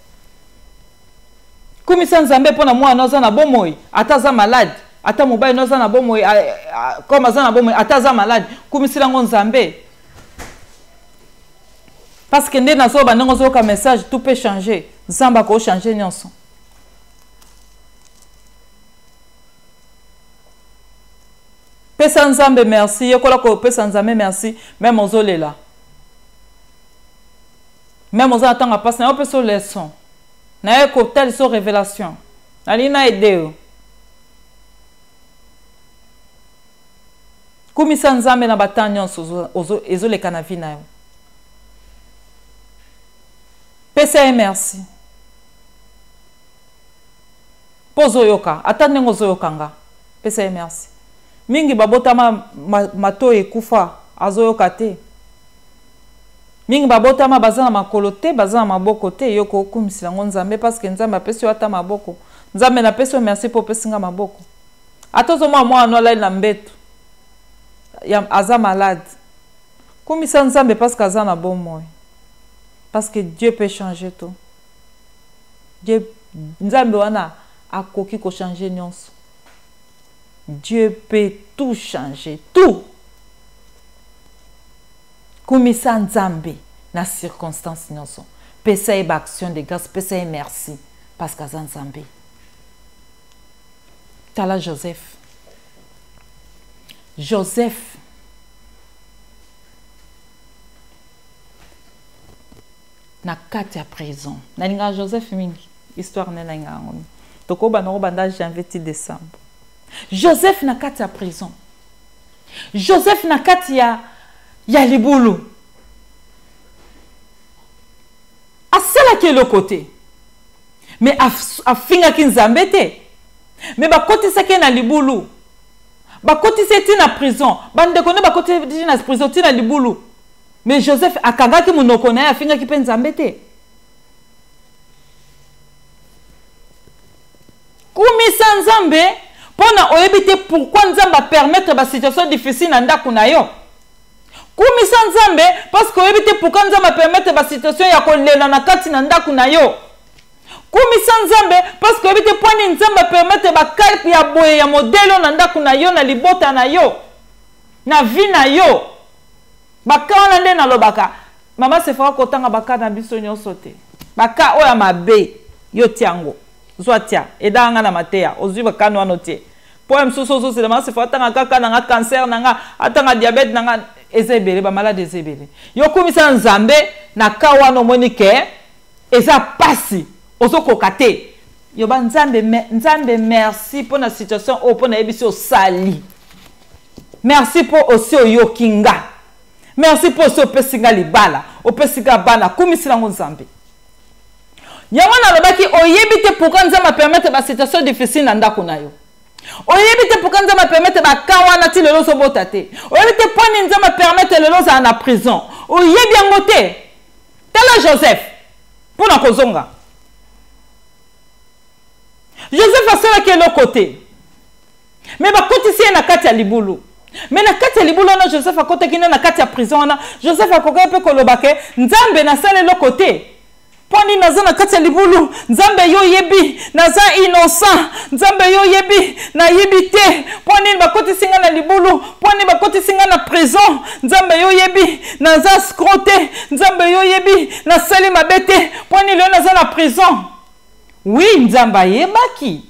Kumisa Nzambe mpo na mwana aza na bomoi, ata aza malade, ata mobali no aza na bomoi, comme aza na bomoi, ata aza malade, kumisila ngo Nzambe. Parce que nde nazoba ndenge ozoyoka message, tout peut changer. Nzambe akochanger nyonso. Pesa Nzambe merci, yekola kopesa Nzambe merci, même ozolela. Même oza na ntango ya mpasi, naye opesa yo leçon. Naye kotalisa yo révélation. Nalingi na aide yo. Kumisa Nzambe na ba temps nyonso ezoleka na vie na yo. Pesa ye merci. Mpo ozoyoka, ata ndenge ozoyoka nga. Pesa ye merci. Mingi babotama matoyi ekufa, azoyoka te. Mingi babotama baza na makolo te, baza na maboko te, yo kokumisela ngo Nzambe parce que Nzambe apesi yo ata maboko. Nzambe napesi yo merci mpo opesi nga maboko. Ata ozomona mwana no alali na mbeto, ya, aza malade. Kumisa Nzambe parce que aza na bomoi. Parce que Dieu peut changer tout. Dieu, Nzambe wana akoki ko changer nyonso. Dieu peut tout changer, tout. Kumisa Nzambe na circonstance nyonso. Pesa ye ba action de grâce, pesa ye merci parce que aza Nzambe. Tala Joseph. Joseph na kati ya prison. Nalingaka Joseph mingi. Histoire ne nalingaka yango mingi. Tokobanda ngo banda janvier ti décembre. Joseph na kati ya prison. Joseph na kati ya libulu. Asalaki eloko te. Mais afingaki Nzambe te. Mais bakotisaki ye na libulu. Bakotisi ye ti na prison. Bandeko nde bakotisi ye na prison ti na libulu. Mais Joseph akangaki monoko na ye, afingaki mpe Nzambe te. Kumisa Nzambe mpona oyebi te pourquoi Nzambe apermettre ba situation difficile na ndako na yo. Kumisa Nzambe parce que oyebi te pourquoi Nzambe apermettre ba situation ya kolela na kati na ndako na yo. Kumisa Nzambe parce que oyebi te mpo nini Nzambe apermettre ba cas ya boye ya modèle na ndako na yo, na libota na yo, na vie na yo. Ba cas wana nde nalobaka, Mama Sephora kotanga ba cas na biso nyonso te. Ba cas oyo ya mabe, yo tia yango. Zwa tia, edaka nga na mateya, ozwi ba cas wana otie. Po ya mosusu ozozela Mama Sephora atanga kaka na nga cancer na nga, atanga diabète na nga, eza ebele, ba malade eza ebele. Yo kumisa Nzambe na cas wana omoni ke eza pasi, ozokoka te. Yo ba Nzambe, me, Nzambe merci pona situation oyo, pona yebisi osali. Merci po osi oyoki nga. Merci po osi opesi nga libala, opesi nga bana, kumisila ngo Nzambe. Yango nalobaki oyebi te pourquoi Nzambe a permettre ba situation difficile na ndako na yo. Oyebi te pourquoi Nzambe a permettre ba cas wana ti lelo ozobota te. Oyebi te mpo nini Nzambe a permettre lelo ozala na prison. Oyebi yango te. Tala Joseph mpo na kozonga. Joseph asalaki eloko te. Mais bakotisi ye na kati ya libulu. Mais na kati ya libulu wana Joseph akotaki nde na kati ya prison wana. Joseph akokaki mpe koloba ke Nzambe nasala eloko te. Mpo nini naza na kati ya libulu? Nzambe yo oyebi, naza innocent. Nzambe yo oyebi, nayibi te. Mpo nini bakotisi nga na libulu? Mpo nini bakotisi nga na prison? Nzambe yo oyebi, naza escroc te. Nzambe yo oyebi, nasali mabe te. Mpo nini lelo naza na prison? Oui, Nzambe ayebaki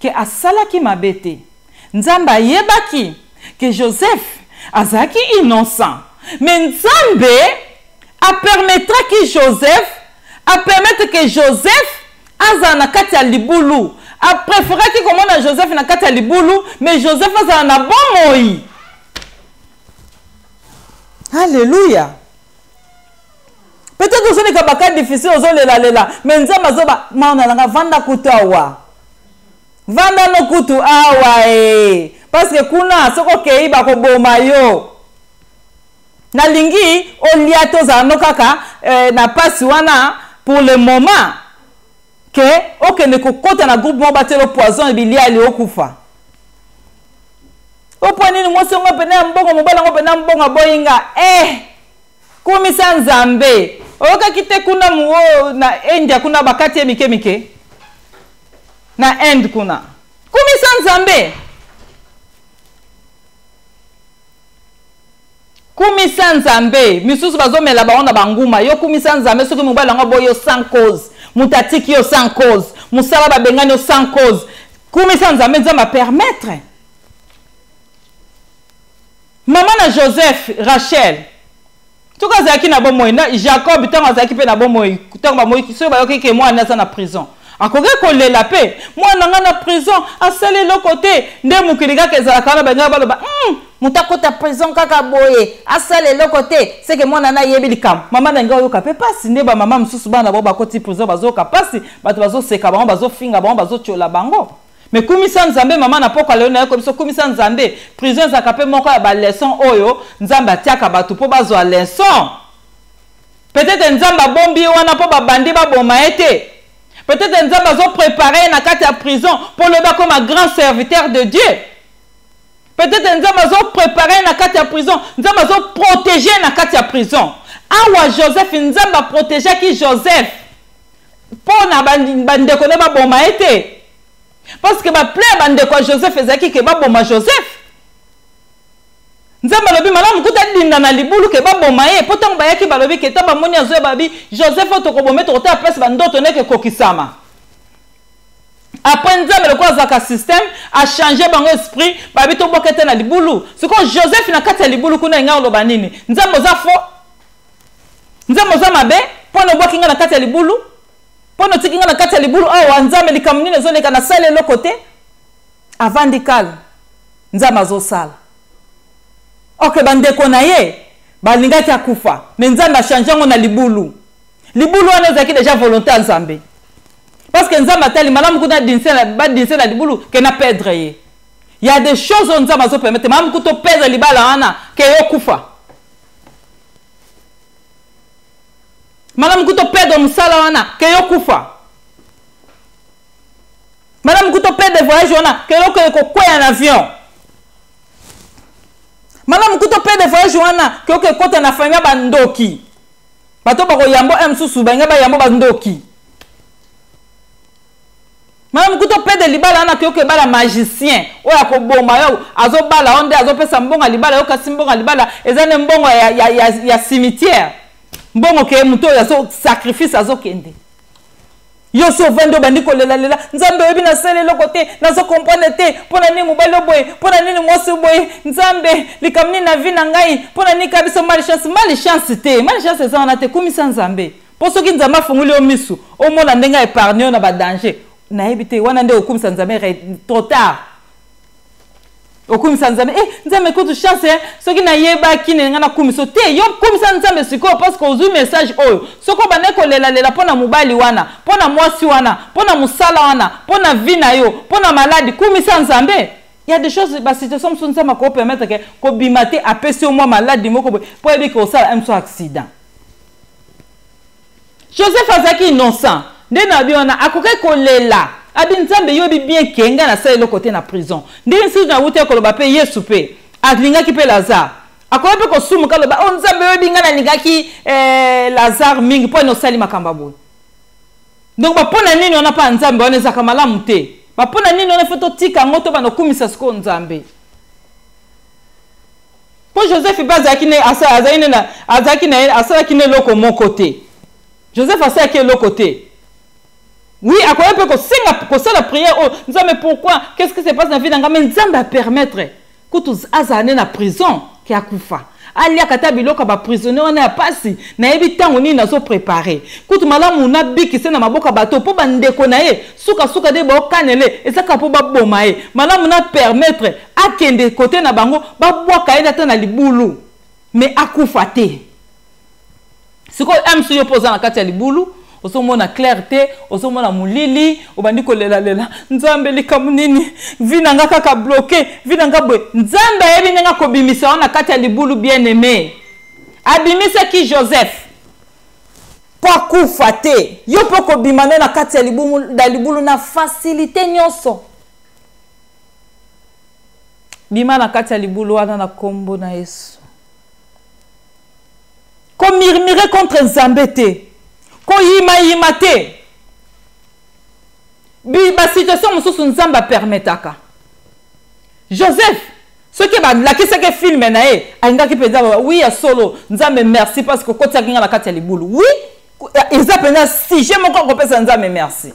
ke asalaki mabe te. Nzambe ayebaki ke Joseph azalaki innocent. Mais Nzambe apermettraki Joseph, apermettre ke Joseph azala na kati ya libulu. Apreferaki komona Joseph na kati ya libulu, mais Joseph azala na bomoi. Alléluia. Peut-être ozoleka ba cas difficile, ozolelalela, mais Nzambe azoba mauna nanga vanda kutu awa. Vanda no kutu awa eh. Parce que kuna soko okei bakoboma yo. Nalingi olia te ozala no kaka na pasi wana pour le moment ke okende kokota na groupe moko batielo poison bilia li okufa. Mpo nini mwasi yango pene ya mbongo, mobali yango pene ya mbongo aboyi nga? Eh, kumisa Nzambe. Oyokaki te kuna muo na India kuna bakati ye mike mike na Inde kuna. Kumisa Nzambe, kumisa Nzambe. Misusu bazomela bango na banguma. Yo kumisa Nzambe. Soki mobali yango aboyi yo sans cause, moto atiki yo sans cause, mosala babengani yo sans cause, kumisa Nzambe. Nzambe apermettre. Mama na Joseph, Rachel, soki azalaki na bomoi na Jacob ntango azalaki mpe na bomoi, ntango bamoki, soki bayoki ke mwana aza na prison, akoki kolela mpe mwana nga na prison asali eloko te. Nde mokili kaka ezalaka wana, balingaka baloba moto akota prison kaka boye, asala eloko te, seke mwana na ayebi likambo. Mama na ngai oyoka mpe mpasi. Nde bamama mosusu bana bango bakoti prison bazoyoka mpasi, bato bazoseka bango, bazofinga bango, bazotiola bango. Me kumisa Nzambe, mama. Na pokwa lelo nayeko biso kumisa Nzambe. Prison ezalaka mpe moko ya baleçon oyo Nzambe atiaka bato mpo bazwa leçon. Peut-être Nzambe abombi ye wana mpo babandi baboma ye te. Peut-être Nzambe azoprépare ye na kati ya prison mpo lobi akoma grand serviteur de Dieu. Peut-être Nzambe azoprépare ye na kati ya prison, Nzambe azoprotege ye na kati ya prison. Awa Joseph, Nzambe aprotegeaki Joseph mpo na bandeko nde baboma ye te, parce que baplan ya bandeko ya Joseph ezalaki ke baboma Joseph. Nzambe alobi malamu kuta dinda na libulu ke baboma ye, mpo ntango bayaki balobi ke ntango bamoni azoya, babi Joseph oyo tokoboma, tokotala place bandoto ndeke ekokisama. Après Nzambe lokola azalaka système, achange bango esprit, babi tobwaka ete na libulu. Sikoyo Joseph na kati ya libulu kuna engai oloba nini? Nzambe oza fo, Nzambe oza mabe, mpo na obwaki ngai na kati ya libulu, mpo na otiki ngai na kati ya libulu awa. Nzambe, likambo nini ezoleka? Nasali eloko te. Avandi calme, Nzambe azosala. Ok, bandeko na ye balingaki akufa, me Nzambe achange yango na libulu. Libulu wana ezalaki deja volonté ya Nzambe, parce que Nzambe atali malamu kuna badinse na libulu ke na perdre ye. Ya des choses oyo Nzambe azopermettre, malamu kuta operdre libala wana ke yo kufa, malamu kuta operdre mosala wana ke yo kufa, malamu kuta operdre voyage wana ke yo okende kokweya na avion, malamu kuta operdre voyage wana ke oke kota na famille ya bandoki, bato bakoyambo e mosusu balinga bayambo bandoki, malamu kuta operdre libala wana ke oke ebala magicien oyo akoboma yo, azobala yo nde azopesa mbongo ya libala yo, kasi mbongo ya libala eza nde mbongo ya cimetière, mbongo ke moto oyo azo sacrifice azokende. Yo so ovandi, obandi kolelalela: Nzambe, oyebi nasala eloko te, nazokomprendre te mpo na nini mobali oboye, mpo na nini mwasi oboye. Nzambe, likambo nini na vie na ngai? Mpo na nini kaka biso malchance? Malchance te, malchance eza wana te. Kumisa Nzambe, mpo soki Nzambe afungoli yo misu, omona ndenge aépargne yo na badanger. Nayebi te, wana nde okumisa Nzambe trop tard. Okumisa Nzambe: eh, Nzambe, kutu chance eh, soki nayebaki nde ngai nakumisa te. Yo kumisa Nzambe sikoyo, parce que ozwi message oyo. Soki obandaki kolelalela mpo na mobali wana, mpo na mwasi wana, mpo na mosala wana, mpo na vie na yo, mpo na maladi, kumisa Nzambe. Ya des choses, basituation mosusu Nzambe akopermettre ke kobima te, apesi yo mwa maladi moko boye mpo ayebi ke osala mosu accident. Joseph azalaki innocent nde na bi wana akokaki kolela abi: Nzambe, yoyebi bien ke ngai nasala eloko te na prison. Ndenge nsusu nawuti koloba mpe, Yesu mpe alingaki mpe Lazare, akoki mpe kosumuka, aloba: o oh, Nzambe, oyebi ngai nalingaki Lazare mingi, mpo ani osali makambo ya boye? Donc bapona nini wana mpa Nzambe wana ezalaka malamu te. Bapona nini wana, faut totika yango, to bana okumisa sikoyo Nzambe. Mpo Joseph mpe azalaki ne azalaki na asalaki ne eloko moko te. Joseph asalaki eloko te. Oui, akoki mpe kosenga, kosala prière oyo: Nzambe, pourquoi? Qu'est-ce qui se passe na vie na ngai? Mais Nzambe apermettre kutu azala nde na prison ke akufa, aliaka ata biloko ya baprisonnier wana ya pasi. Nayebi ntango nini nazoprépare kutu malamu nabikise na maboko ya bato, mpo bandeko na ye sukasuka nde baokanele, ezaka mpo baboma ye. Malamu na permettre akende kote na bango, babwaka ye ata na libulu, mais akufa te. Sikoyo msu yo mpo oza na kati ya libulu, ozomona clair te, ozomona molili, obandi kolelalela: Nzambe, likambo nini? Vie na nga kaka bloqué, vie na nga boye. Nzambe ayebi ndenge akobimisa yo na kati ya libulu. Bien aimé, abimisaki Joseph mpo akufa te. Yo mpo kobima nde na kati ya libulu na facilité nyonso. Bima na kati ya libulu wana na kombo na Yesu. Ko murmurer contre Nzambe te. Koyimayima te. Ba situation mosusu Nzambe apermetaka. Joseph, soki balakisaki film na ye, alingaki mpenza: "Oui, ya solo, Nzambe merci parce que okotisaki nga na kati ya libulu." Oui, eza mpenza sujet moko akopesa Nzambe merci.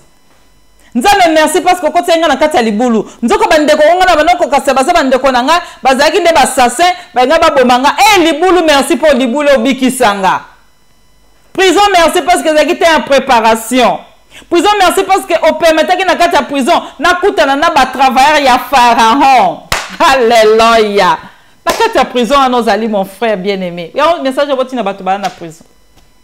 Nzambe merci parce que okotisaki nga na kati ya libulu. Nzoko bandeko ngo nga na banokokasa baza bandeko na nga, bazalaki nde ba assassins, balinga baboma nga. E libulu, merci mpo libulu obikisa nga. Prison, merci parce que ezalaki te ya préparation. Prison, merci parce que opermetaki na kati ya prison nakutana na ba travailleurs ya Pharaon. Alleluya! Na kati ya prison wana ozali, mon frère bien aimé. Yango message obotina bato baya na prison,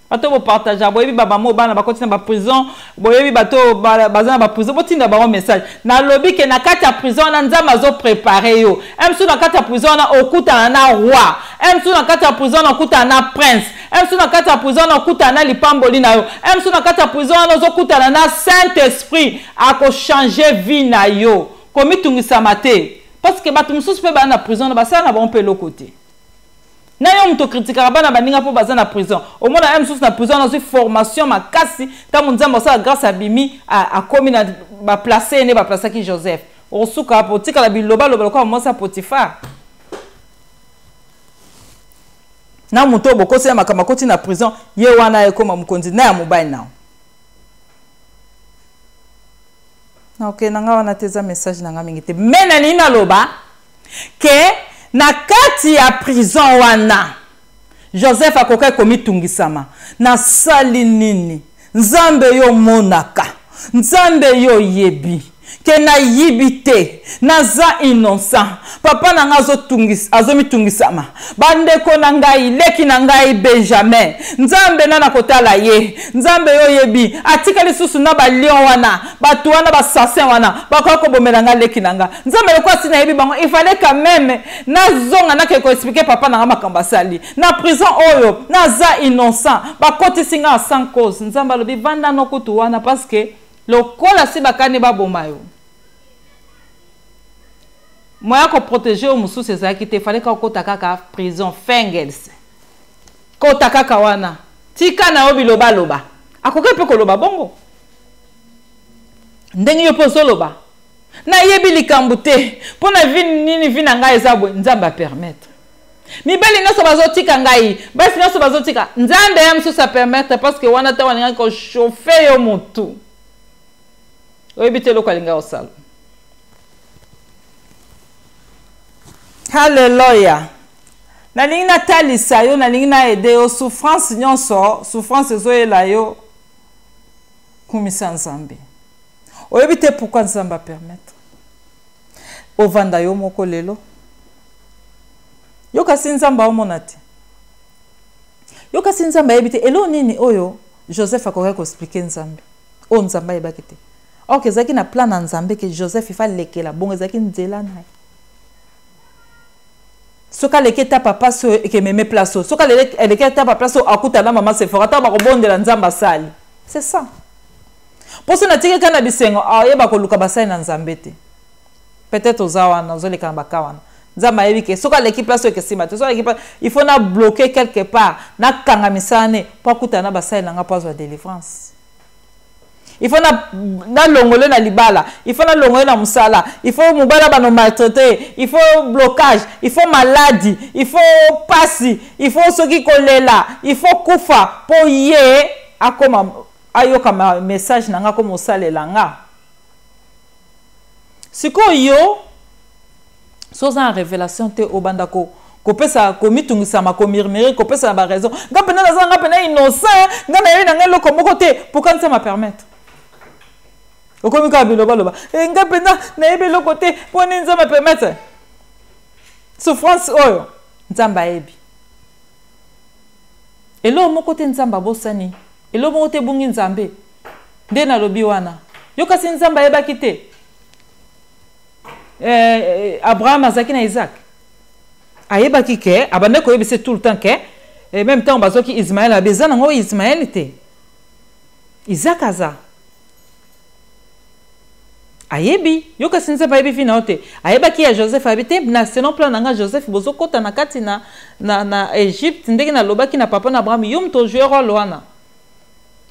bato bopartage. Boyebi bamama oyo bana bakoti na ba prison, boyebi bato baza na ba prison, botinda bango message. Nalobi ke na kati ya prison wana, Nzambe azoprépare yo. Msu na kati ya prison wana okutana na roi, msu na kati ya prison wana okutana na prince, msu na kati ya prison wana okutana na lipamboli na yo, msu na kati ya prison wana ozokutana na Saint Esprit, akochange vie na yo. Komitungisama te, parce que bato mosusu mpe baa na prison na basala na bango mpe eloko te. Na yo moto okritikaka bana baninga mpo baza na prison, omona ye mosusu na prison azwi formation makasi. Ntango Nzambe asala grâce, abimi, akomi na baplace ye nde baplasaki Joseph. Okosuka po otikala bilobaloba lokola mwasi ya Potifar. Na moto oyo bokosi ya makambo akoti na prison, ye wana ekóma mokonzi na ya mobali nao. Na okende na nga wana te, eza message na nga mingi te, me nalingi naloba ke na kati ya prison wana, Joseph akokaki komitungisama: "Nasali nini? Nzambe, yo omonaka, Nzambe, yo oyebi ke nayibi te, naza innocent. Papa na ngai azomitungisama, bandeko na ngai, leki na ngai Benjamin, Nzambe na nakotala ye. Nzambe, yo oyebi, atika lisusu na ba lions wana, bato wana, ba assassins wana bakoki kobomela ngai leki na ngai. Nzambe, lokola si nayebi bango, il fallait quand même nazonga, nake koexpliquer papa na ngai makambo asali na prison oyo. Naza innocent, bakotisi ngai sans cause." Nzambe alobi: "Vanda no kutu wana, parce que lokola si bakani baboma yo, moya koprotéger oyo mosusu ezalaki te. Fallait kaka okota kaka prison fengels, kota kaka wana, tika na yo bilobaloba." Akoki mpe koloba bongo ndenge yo mpe ozoloba: "Nayebi likambo te, mpo na vie nini vie na ngai eza boye. Nzambe apermettre, mibali nyonso bazotika ngai, basi nyonso bazotika." Nzambe ya mosusu apermettre parce que wana ntango alingaki kochauffer yo motu, oyebi te eloko alingai kosala. Halleluya! Nalingi natalisa yo, nalingi naaider yo. Souffrance nyonso, souffrance ezoyela yo, kumisa Nzambe. Oyebi te pourquoi Nzambe apermettre ovanda yo moko lelo. Yo kasi Nzambe aomona te, yo kasi Nzambe ayebi te. Eloko nini oyo Joseph akokaki koexpliquer Nzambe oyo Nzambe ayebaki te? Or ezalaki na plan na Nzambe ke Joseph ifa lekela bongo, ezalaki nzela na ye. Soki aleki étape ya place oyo, ekememe place oyo. Soki aleki étape ya place oyo, akutana na mama Sefora. Ntango bakobondela, Nzambe asali. C'est ça. Mpo so natiki kaka na bisengo, ayeba koluka basali na Nzambe te. Peut-être oza wana, ozoleka na baka wana. Nzambe ayebi ke soki aleki place oyo, ekesimba te. Soki aleki place, il faut na bloquer quelque part, nakanga misala ne mpo akutana na basali na nga, mpo azwa délivrance. Il faut nalongole na libala, il faut nalongole na mosala, il faut mobali abano maltraité, il faut blocage, il faut maladie, il faut pasi, il faut soki kolela, il faut kufa, mpo ye akoma ayoka message na nga, akoma osalela nga. Sikoyo yo, so oza na révélation te, obanda ko kopesa, komitungisama, komurmurer, kopesa na ba raisons: "Nga mpena naza, nga mpena innocent, nga nayebi na ngai eloko moko te. Pourquoi Nzambe apermettre?" Okomi kaka bilobaloba: "E, nga mpenza nayebi eloko te, mpo nini Nzambe apermettre souffrance oyo?" Nzambe ayebi eloko moko te. Nzambe abosani eloko moko te, ebungi Nzambe. Nde nalobi wana, yo kasi Nzambe ayebaki te Abraham azalaki na Isaac? Ayebaki ke abandaki koyebisa tout le temps ke même ntango bazwaki Ismael, abi eza nango Ismael te, Isaac aza. Ayebi yo, kasi Nzambe ayebi vie na yo te. Ayebaki ya Joseph, ayebi te na selon plan na nga Joseph bozokɔta na kati na Egypte, ndenge nalobaki na papa na Abraham, yo moto ojouer rôle wana.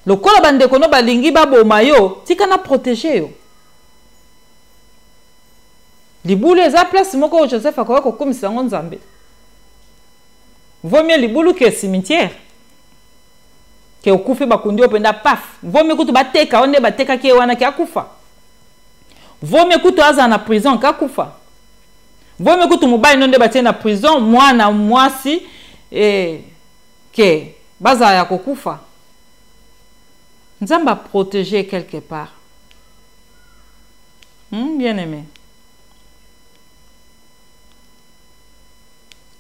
Lokola bandeko no balingi baboma yo, tika na protéger yo. Libulu eza place moko oyo Joseph akoki kokumisa yango Nzambe. Vaut mieux libulu ke cimetière, ke okufi bakundi yo mpenza paf. Vaut mieux kutu bateka yo nde batekaki ye wana ke akufa. Vaut mieux kutu azala na prison ke akufa. Vaut mieux kutu mobali no nde batie na prison, mwana mwasi ke bazala ya kokufa. Nzambe aprotéger quelque part. Bien aimé,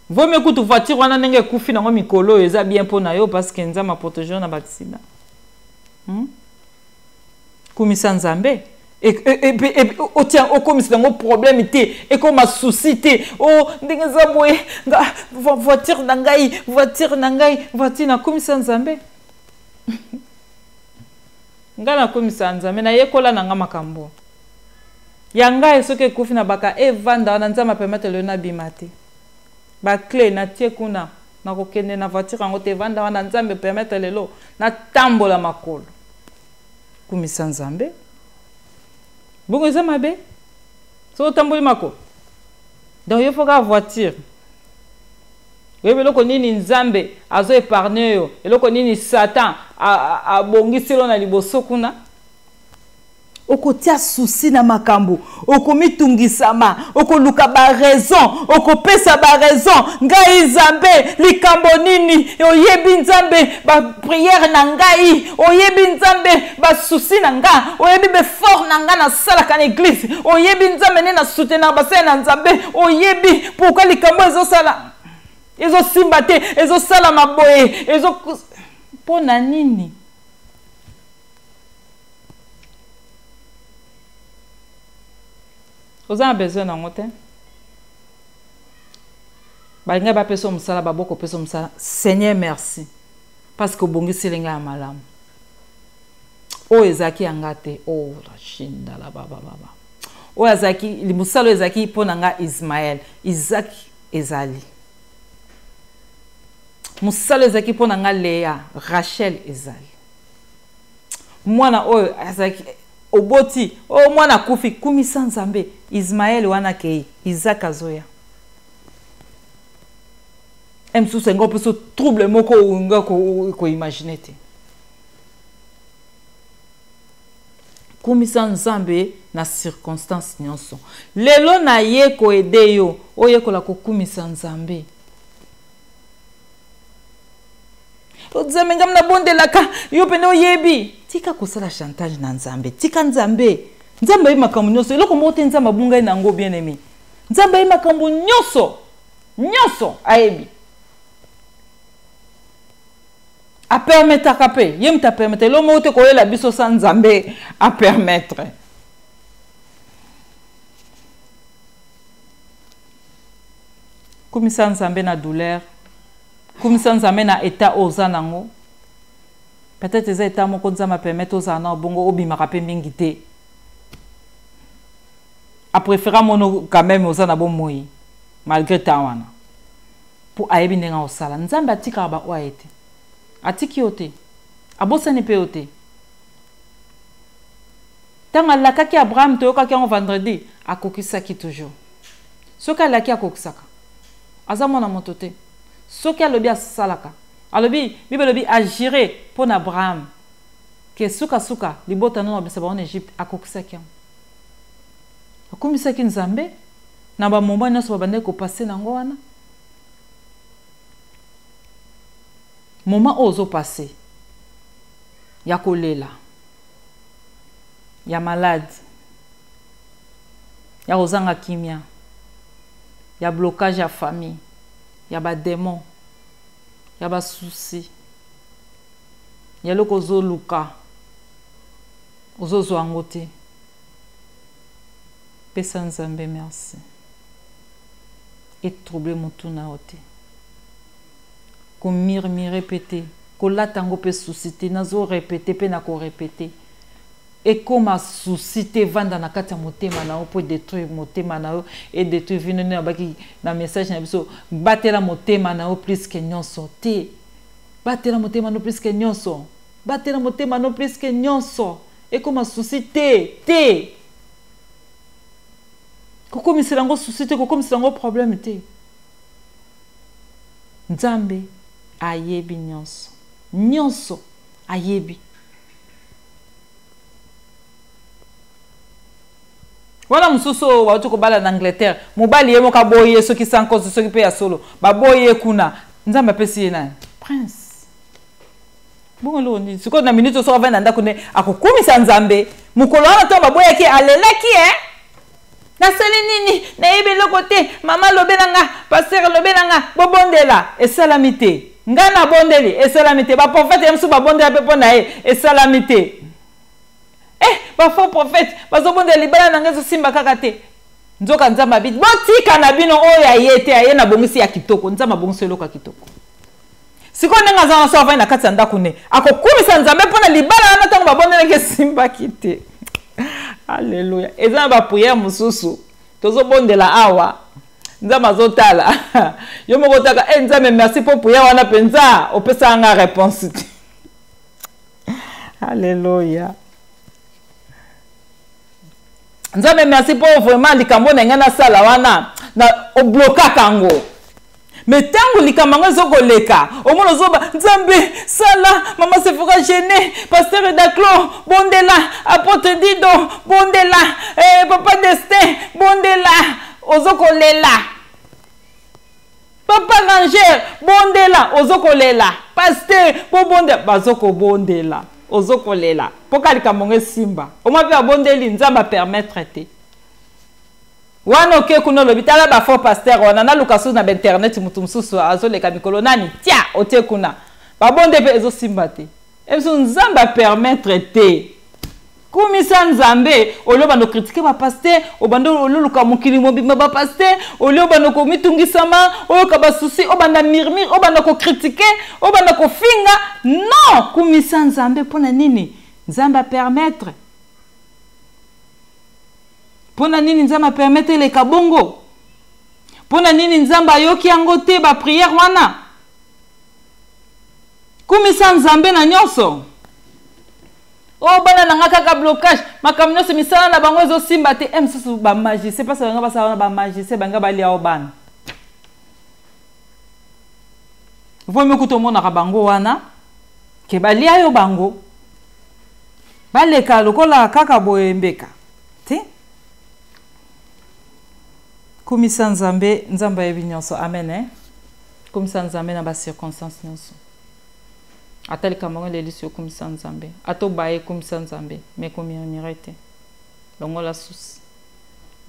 vaut mieux kutu voiture wana ndenge ekufi nango mikolo oyo eza bien mpo na yo, parce que Nzambe aprotéger yo na baaccident. Kumisa Nzambe. Otia okomisa yango problème te, ekoma souci te. O ndenge eza boye, voiture na ngai, voiture na ngai, voiture. Nakumisa Nzambe. Ngai nakumisa Nzambe, nayekola na nga makambo ya ngai. Soki ekufi na baka evanda wana, Nzambe apermettre lelo nabima te, baclé natie kuna, nakokende na voiture yango te, evanda wana. Nzambe permettre lelo natambola makolo. Kumisa Nzambe. Bongo eza mabe soki otamboli makolo? Donc yo foka voiture. Oyebi eloko nini Nzambe azo épargne yo, eloko nini Satan abongiseli na liboso kuna? Okotia souci na makambo, okomitungisama, okoluka baraison, okopesa baraison. Ngai Nzambe, likambo nini? Oyebi Nzambe baprière na ngai, oyebi Nzambe basouci na nga, oyebi baeffort na nga nasalaka na église, oyebi Nzambe nde nasoutenaka basali na Nzambe, oyebi pourquoi likambo ezosala, ezosimba te, ezosalama boye, ezo mpo na nini? Oza na besoin nango te. Balingai bapesa mosala, baboko opesa mosala. Seigneur, merci, parce que obongiseli ngai ya malamu. Oyo ezalaki ya nga te. Oh, rashindala babababa. Oyo azalaki mosala, oyo ezalaki mpo na nga Ismael, Isaac ezali. Mosala ezalaki mpo na nga Lea, Rachel ezali. Mwana oyo azalaki oboti oyo, mwana akufi, kumisa Nzambe, Ismael wana akei, Isaac azoya. E mosusu yango mposo trouble moko olinga koimaginer te. Kumisa Nzambe na circonstance nyonso. Lelo naye koaider yo oyekola kokumisa Nzambe. Nzambe, ngai nabondelaka yo pene, oyebi. Tika kosala chantage na Nzambe. Tika Nzambe. Nzambe ayebi makambo nyonso. Eloko moko te Nzambe abungai na yango. Bien aimé, Nzambe ayebi makambo nyonso, nyonso ayebi. Apermettaka mpe ye moto apermettre. Eloko moko te koyela biso sa Nzambe apermettre. Kumisa Nzambe na douleur, kumisa Nzambe na état oyo oza nango. Peut-être eza état moko Nzambe apermettre ozala na bongo, obimaka mpe mingi te. Apréféra mono quand même oza na bomoi malgré temps wana, mpo ayebi ndenge akosala. Nzambe atikaka baoyo aye te. Atiki yo te, abosani mpe yo te. Ntango alakaki Abraham, toyokaki yango vendredi, akokisaki toujours. Soki alaki, akokisaka. Aza mwana moto te. Soki alobi, asalaka. Alobi, Bible elobi, agire mpo na Abraham ke sukasuka libota nono abisa bango na Egypte. Akokisaki yango. Akumisaki Nzambe na bamoments nyonso babandaki kopasser nango wana. Moment oyo ozopasser ya kolela, ya malade, ya kozanga kimia, ya blocage ya famille, ya badémon, ya basouci, ya eloko ozoluka ozozwa yango te, pesa Nzambe merci. Etroubler motu na yo te, komurmurer mpe te, kolata yango mpe souci te. Nazorépéter mpe na korépéter. Ekoma souci te evanda na kati ya motema na yo mpo edetruire motema na yo, edetruire vie nde nabaki na message na biso, batela motema na yo plus que nyonso te. Batela motema no plus que nyonso, batela motema no plus que nyonso. Ekoma souci te te, kokomisela yango souci te, kokomisela yango problème te. Nzambe ayebi nyonso, nyonso ayebi. Wana mosusu oyo bauti kobala na Angleterre, mobali ye moko aboyi ye, soki sans cause, soki mpe ya solo, baboyi ye kuna. Nzambe apesi ye nani? Prince. Bongo eloko nini sikoyo na minute soki avandi na ndako nde akokumisa Nzambe? Mokolo wana ntango baboyaki, alelaki e nasali nini? Nayebi eloko te. Mama alobela nga, pasteur alobela nga, bobondela, esalami te. Ngai nabondeli, esalami te. Baprofete ye mosusu babondela mpe mpo na ye, esalami te. Bafaux prophète bazobondela, libala na ngai ezosimba kaka te. Nzoka Nzambe abi botika na bino oyo aye te, aye na bongisi ya kitoko. Nzambe abongisi eloko ya kitoko. Sikoyo ndenge aza na so avandi na kati ya ndako ne akokumisa Nzambe mpo na libala wana ntango babondelaki esimbaki te. Alleluya. Eza na bapriere mosusu tozobondela awa, Nzambe azotala yo moko otaka e Nzambe merci mpo priere wana mpenza opesaka nga réponse te. Alleluya. Nzambe merci mpo vraiment likambo na ngai nasala wana na oblokaka yango. Me ntango likambo yango ezokoleka, omona ozoba Nzambe sala, mama Sephora gene, pasteur Daclo bondela, apôtre Dido bondela, papa Destin bondela, ozokolela, papa Ranger bondela, ozokolela, pasteur bobondela, bazokobondela, ozokolela mpoka likambo yango esimba. Omwa mpe babondeli, Nzambe apermettre te. Wana oke kuna olobi tala ba faux pasteur wana, naluka susu na ba internet motu mosusu azoleka mikolo nani tia otie kuna babonde mpe ezosimba te. Ebiso Nzambe apermettre te. Kumisa Nzambe olio bando kritike ba pasteur, obando ololuka mokili mobimba ba pasteur, olio bando komitungisama, oyoka ba souci, obanda murmure, obanda kokritike, obanda kofinga. Non, kumisa Nzambe mpona nini? Nzambe apermettre. Mpona nini Nzambe apermettre eleka bongo? Mpona nini Nzambe ayoki yango te ba prière wana? Kumisa Nzambe na nyonso. Oyo bana na nga kaka blocage, makambo nyonso misala na bango ezosimba te. Mosusu ba magicien, parce que basala wana ba magicien banga balia o bana. Vomi kutu omonaka bango wana ke balia yo bango. Baleka lokola kaka boye mbeka te. Kumisa Nzambe, Nzambe ayebi nyonso. Amen. Kumisa Nzambe na ba circonstances nyonso. Ata likambo yango elelisi yo, kumisa Nzambe. Ata obaye, kumisa Nzambe. Mais komurmure te. Longola souci,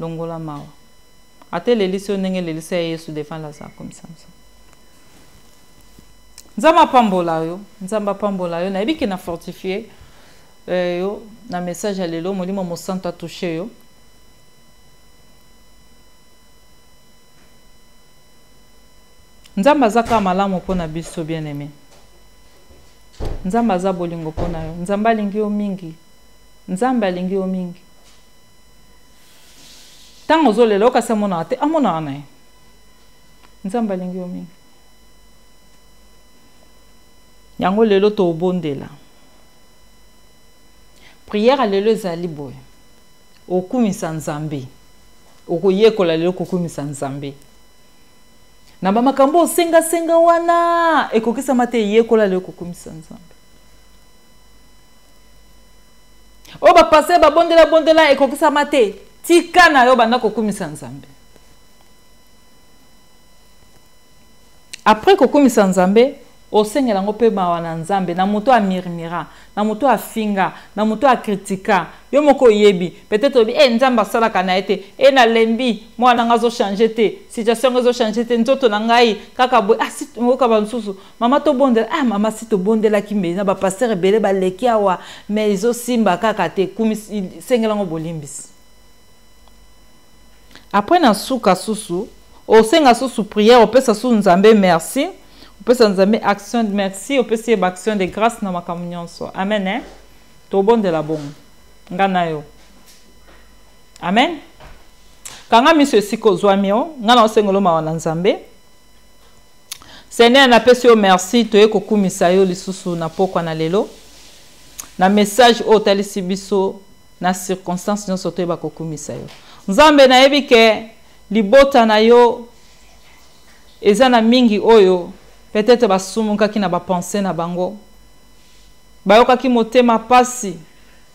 longola mawa. Ata elelisi yo ndenge elelisa ya Yesu devant Lazare, kumisa Nzambe. Nzambe apambola yo, Nzambe apambola yo. Nayebi ke na fortifier yo na message ya lelo, Molimo Mosantu atouche yo. Nzambe aza kaka malamu mpona biso, bien-aimé. Nzambe aza bolingo mpona yo. Nzambe alingi yo mingi. Nzambe alingi yo mingi. Ntango ozolela, okasi amonaka te, amonaka na ye. Nzambe alingi yo mingi. Yango lelo tobondela. Prière lelo ezali boye. Okumisa Nzambe. Okoyekola lelo kokumisa Nzambe. Na ba makambo osenga senga wana ekokisama te, yekola lelo kokumisa Nzambe. Oyo ba pasteur ba bondela bondela ekokisama te, tika na yo banda kokumisa Nzambe. Après kokumisa Nzambe, osengela yango mpe mawa na Nzambe, na moto amirmira, na moto afinga, na moto akritika. Yo moko oyebi, peut-être oyebi, Nzambe asalaka na ye te, nalembi, mwana nga azo changer te, situation nga ezo changer te, nzoto na ngai kaka boye. Ah, si oyoka ba mosusu, mama tobondela, ah mama si tobondelaki mais na ba pasteur ebele baleki awa, mais ezosimba kaka te. Sengela yango bolimbisi. Après na suka susu, osenga susu prière, opesa susu Nzambe merci, opesa Nzambe action de merci, opesi ye ba action de grâce na makambo nyonso. Amen, hein? Tobondela bongo. Nga na yo. Amen. Kanga miso esika ozwami yo, nga na osengelo mawa na Nzambe. Seigneur, napesi yo merci, toye kokumisa yo lisusu na pokwa na lelo. Na message oyo otalisi biso na circonstance nyonso toyeba kokumisa yo. Nzambe, nayebi ke libota na yo eza na mingi oyo peut-être basumukaki na ba pensée na bango. Bayokaki motema pasi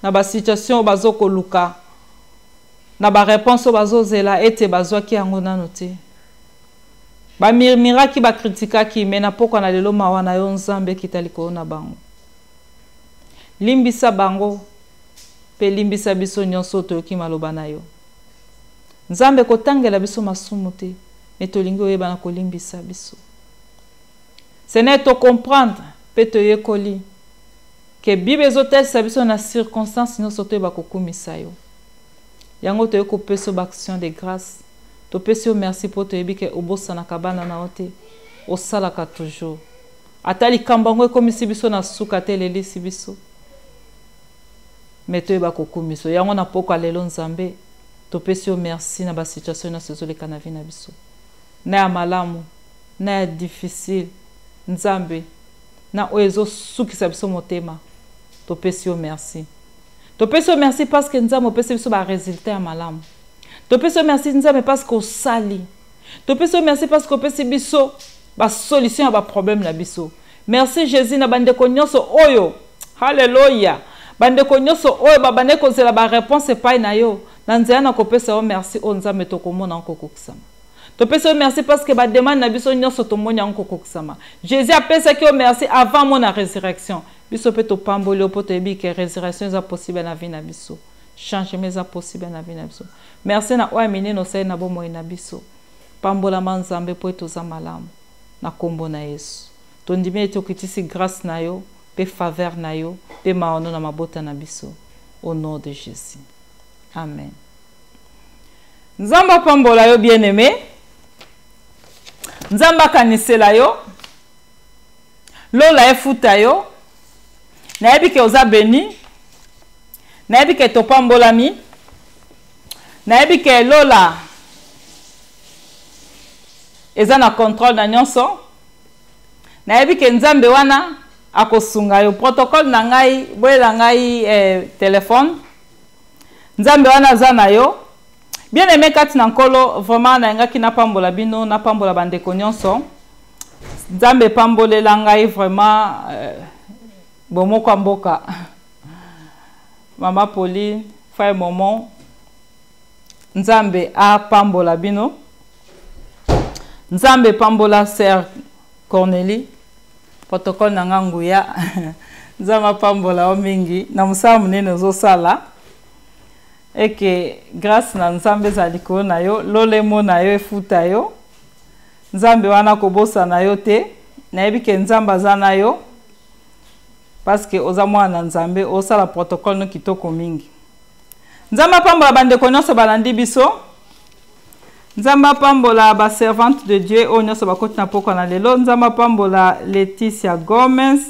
na ba situation oyo bazo koluka, na ba réponse oyo bazozela ete bazwaki yango nano te. Ba murmuraki, ba critiquaki, mais na pokwa na lelo mawa na yo Nzambe ekita likolo na bango. Limbisa bango pe limbisa biso nyonso oyo toyoki maloba na yo. Nzambe, kotangela biso masumu te, mais tolingi oyeba na kolimbisa biso. Seigneur, to comprendre pe toyekoli ke Bible ezotalisa biso na circonstance nyonso toyeba kokumisa yo. Yango toyei kopesa yo ba action de grâce. Topesi yo merci po toyebi ke obosanaka bana na yo te, osalaka toujours. Ata likambo yango ekomisi biso na suka te, elelisi biso, mais toyeba kokumisa yo. Yango na pokwa lelo Nzambe, topesi yo merci na ba situation nyonso ezoleka na vie na biso, na ya malamu na ya difficile, Nzambe, na oyo ezosukisa biso motema, topesi yo merci. Topesi yo merci parce que Nzambe opesi biso ba resultat ya malamu. Topesi yo merci Nzambe parce que osali. Topesi yo merci parce que opesi biso ba solution ya ba problème na biso. Merci Jésus na bandeko nyonso oyo, haleluya, bandeko nyonso oyo babandaki kozela ba réponse epai na yo, na nzela na kopesa yo merci oyo Nzambe tokomona yango kokokisama. Topesi yo merci parce que ba demande na biso nyonso tomoni yango kokokisama. Jésus apesaki yo merci avant mona résurrection. Biso pe topamboli yo po toyebi ke résurrection eza possible na vie na biso. Changement eza possible na vie na biso. Merci na oyo minene osali na bomoi na biso. Pambolama Nzambe po ete oza malamu. Na kombo na Yesu. Tondimi ete okitisi grâce na yo pe faveur na yo pe mawa no na mabota na biso. Au nom de Jésus. Amen. Nzambe apambola yo bien-aimé. Nzambe akanisela yo. Lola efuta yo. Nayebi ke oza béni. Nayebi ke topambolami. Nayebi ke Lola eza na contrôle na nyonso. Nayebi ke Nzambe wana akosunga yo. Protocole na ngai, boyela ngai téléphone. Nzambe wana aza na yo. Bien aimé kati na Nkolo, vraiment nayengaki napambola bino, napambola bandeko nyonso. Nzambe pambolela ngai vraiment bomoko ya mboka. Mama Pauline, frère Momon, Nzambe apambola bino. Nzambe pambola sœur Cornélie, protocole na nga nguya. Nzambe apambola yo mingi na mosala monene ozosala. Eke grâce na Nzambe ezala likolo na yo, lolemo na yo efuta yo. Nzambe wana kobosana yo te. Nayebi ke Nzambe aza na yo parce que oza mwana na Nzambe, osala protocole no kitoko mingi. Nzambe apambola bandeko nyonso balandi biso. Nzambe apambola ba servante de Dieu oyo nyonso bakoti na pokwa na lelo. Nzambe apambola Laetitia Gomez.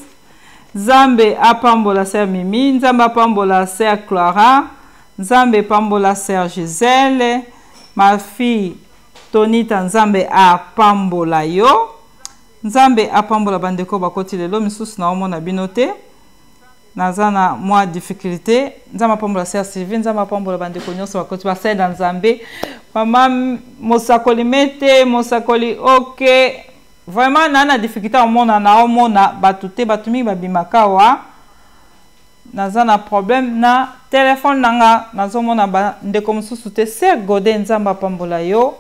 Nzambe apambola sœur Mimi. Nzambe apambola sœur Clara. Nzambe apambola sœur Gisèle. Ma fille Tonita, Nzambe apambola yo. Nzambe apambola bandeko bakoti lelo, misusu na omona bino te. Naza na mwa difficulté. Nzambe apambola sœur Sylvie, Nzambe apambola bandeko nyonso bakoti basali na Nzambe. Mama mosakoli mete, mosakoli ok. Vraiment na na difficulté omona na omona bato te, bato mingi babimaka wa. Naza na problème na téléphone nanga, nazomona ba ndeko mosusu te. Sœur Godé, Nzambe apambola yo.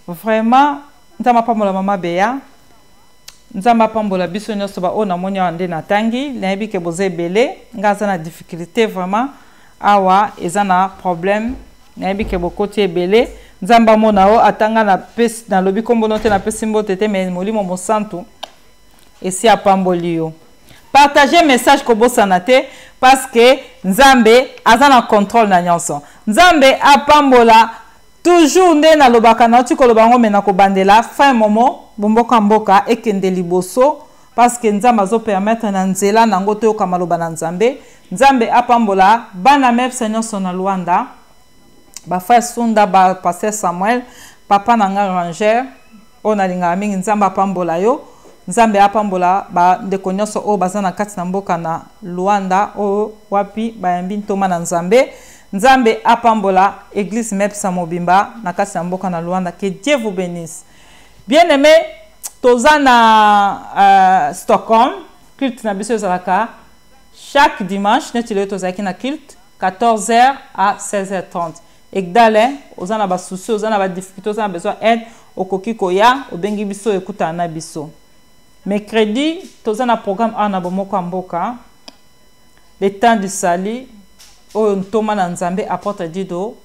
Vraiment Nzambe apambola mama Bea. Nzambe apambola biso nyonso ba oyo namoni awa nde natangi, nayebi ke boza ebele, nga aza na difficulté vraiment awa eza na problème, nayebi ke bokoti ebele. Nzambe amona yo, ata nga napesi, nalobi kombo no te, napesi mbote te, mais molimo mosantu esi apamboli yo. Partager message kobosana te parce que Nzambe aza na contrôle na nyonso. Nzambe apambola toujours nde nalobaka, nauti koloba yango me nakobandela fin momo bomboka mboka ekende liboso. Parce que Nzambe azo permettre na nzela nango toyoka maloba na Nzambe. Nzambe apambola bana mepsa nyonso na Luanda, ba frère Sunda, ba pasteur Samuel, papa na nga Ranger oyo nalingaka mingi. Nzambe apambola yo. Nzambe apambola ba ndeko nyonso oyo baza na kati na mboka na Luanda, oyo wapi bayambi ntoma na Nzambe. Nzambe apambola église mepsa mobimba na kati na mboka na Luanda. Que Dieu vous bénisse. Bien-aimé, toza na Stockholm. Culte na biso ezalaka chaque dimanche, neti lelo tozalaki na culte 14h à 16h30. Egdale, oza na basusi, oza na badifficulté, oza na besoin aide, okoki koya, obengi biso, ekutana na biso. Mercredi toza na programme awa na bomoko ya mboka, le temps du salut, oyo ntoma na Nzambe apôtre Dido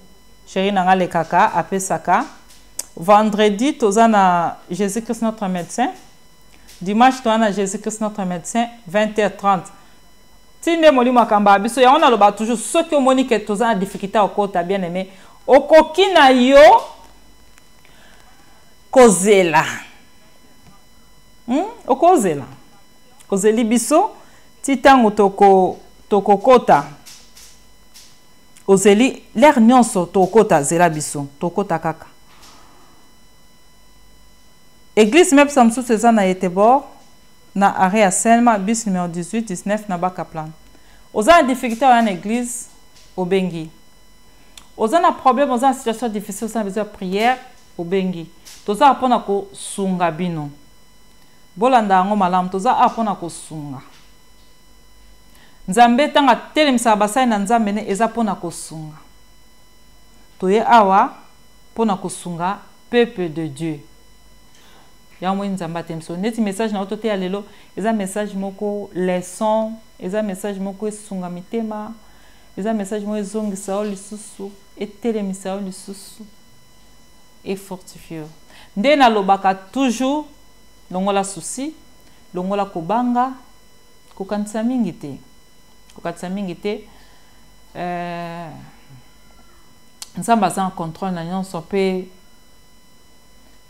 chéri na nga alekaka apesaka. Vendredi toza na Jésus Christ notre médecin. Dimanche toza na Jésus Christ notre médecin 20h30. Ti nde molimo akambaka biso. Yango nalobaka toujours, soki omoni ke toza na difficulté ya kokota, bien aimé, okoki na yo kozela, Okozela, ozeli biso ti ntango tokokota. Ozeli l'heure nyonso tokokota, zela biso, tokota kaka. Église mepsa mosusu eza na Göteborg, na arrêt ya Selma, bus numéro 18 19 na Bakaplan. Oza na difficulté oya na église, obengi. Oza na problème, oza na situation difficile, oza na besoin ya prière, obengi. Toza mpona kosunga bino. Bolanda yango malamu, toza awa mpona kosunga. Nzambe ntango atelemisaka basali na Nzambe ne, eza mpona kosunga. Toye awa mpona kosunga peuple de Dieu. Yango moi Nzambe atelemisa neti message na yo toteya lelo eza message moko leçon, eza message moko esunga mitema, eza message moko ezongisa yo lisusu, etelemisa yo lisusu, efortifie yo. Nde nalobaka toujours, longola souci, longola kobanga, kokanisa mingi te, kokanisa mingi te. Nzambe aza en contrôle na nyonso, mpe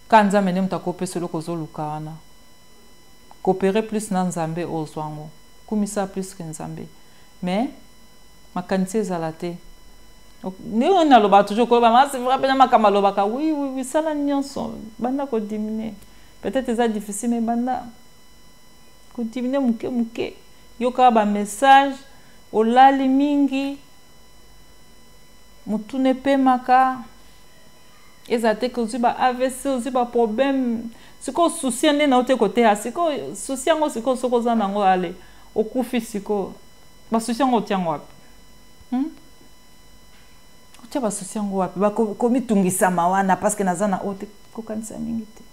ka Nzambe nde moto akopesa eloko ozoluka wana. Coopérer plus na Nzambe, ozwa yango. Kumisa plus que Nzambe, mais makanisi ezala te. Ndenge nalobaka toujours, koloba ma c'est vrai mpena makambo alobaka. Oui, sala nyonso, banda kodiminuer. Peut-être eza difficile, mais banda kodiminuer moke moke. Yokaka bamessage, olali mingi, motuna epemaka. Ezala te ke ozwi ba AVC, ozwi baproblème. Sikoyo souci nde na yo te koteya. Sikoyo souci yango, sikoyo soki oza nango, ale okufi. Sikoyo basouci yango otia yango wapi, Otia basouci yango wapi? Bakomitungisama wana parce que naza na oyo te. Kokanisa mingi te.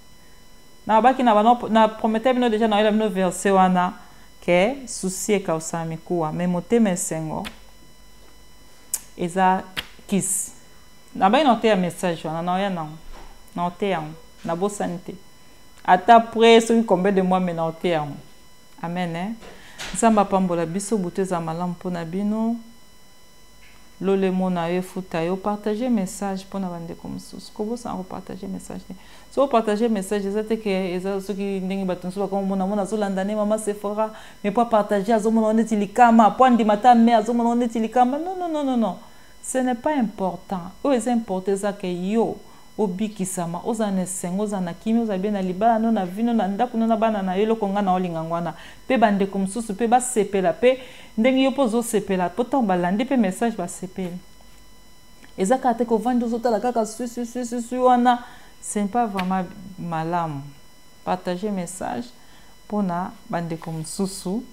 Nabaki na bano, na promete bino déjà, nayela bino verset wana ke souci ekausaka mikuwa, mais motema esengo eza kisi. Nabaki na oteya message wana, naoya nango, na oteya yango, nabosani te. Ata après soki combien de mois, mais na oteya yango. Amen, eh? Nzambe apambola biso. Butu eza malamu mpona bino. Lolemo na yo efuta yo. Partage message mpona bandeko mosusu. Kobosana kopartage message te. So opartage message, eza te ke eza soki ndenge bato mosusu bakomona mona azolanda ne mama Sephora, mais po apartage azomona neti likama, po andima ta me azomona neti likama. Non, non, non, non, non, ce n'est pas important. Oyo eza important eza ke yo obikisama, ozala na esengo, ozala na kimia, ozala bien na libala no, na vino, na ndako no, na bana na yo. Eloko ngai na olinga yango wana, mpe bandeko mosusu mpe basepela mpe ndenge yo mpo ozosepela, mpo ntango balandi mpe message basepeli. Eza kaka te kovandi ozotala kaka sususususu wana, ce n'est pas vraiment malamu. Partager message mpona bandeko mosusu,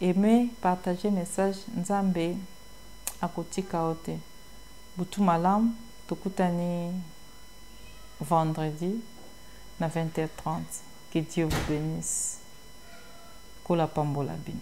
aime, partager message. Nzambe akotika yo te. Butu malamu, tokutani vendredi na 20h30. Que Dieu vous bénisse. Kola pambola bino.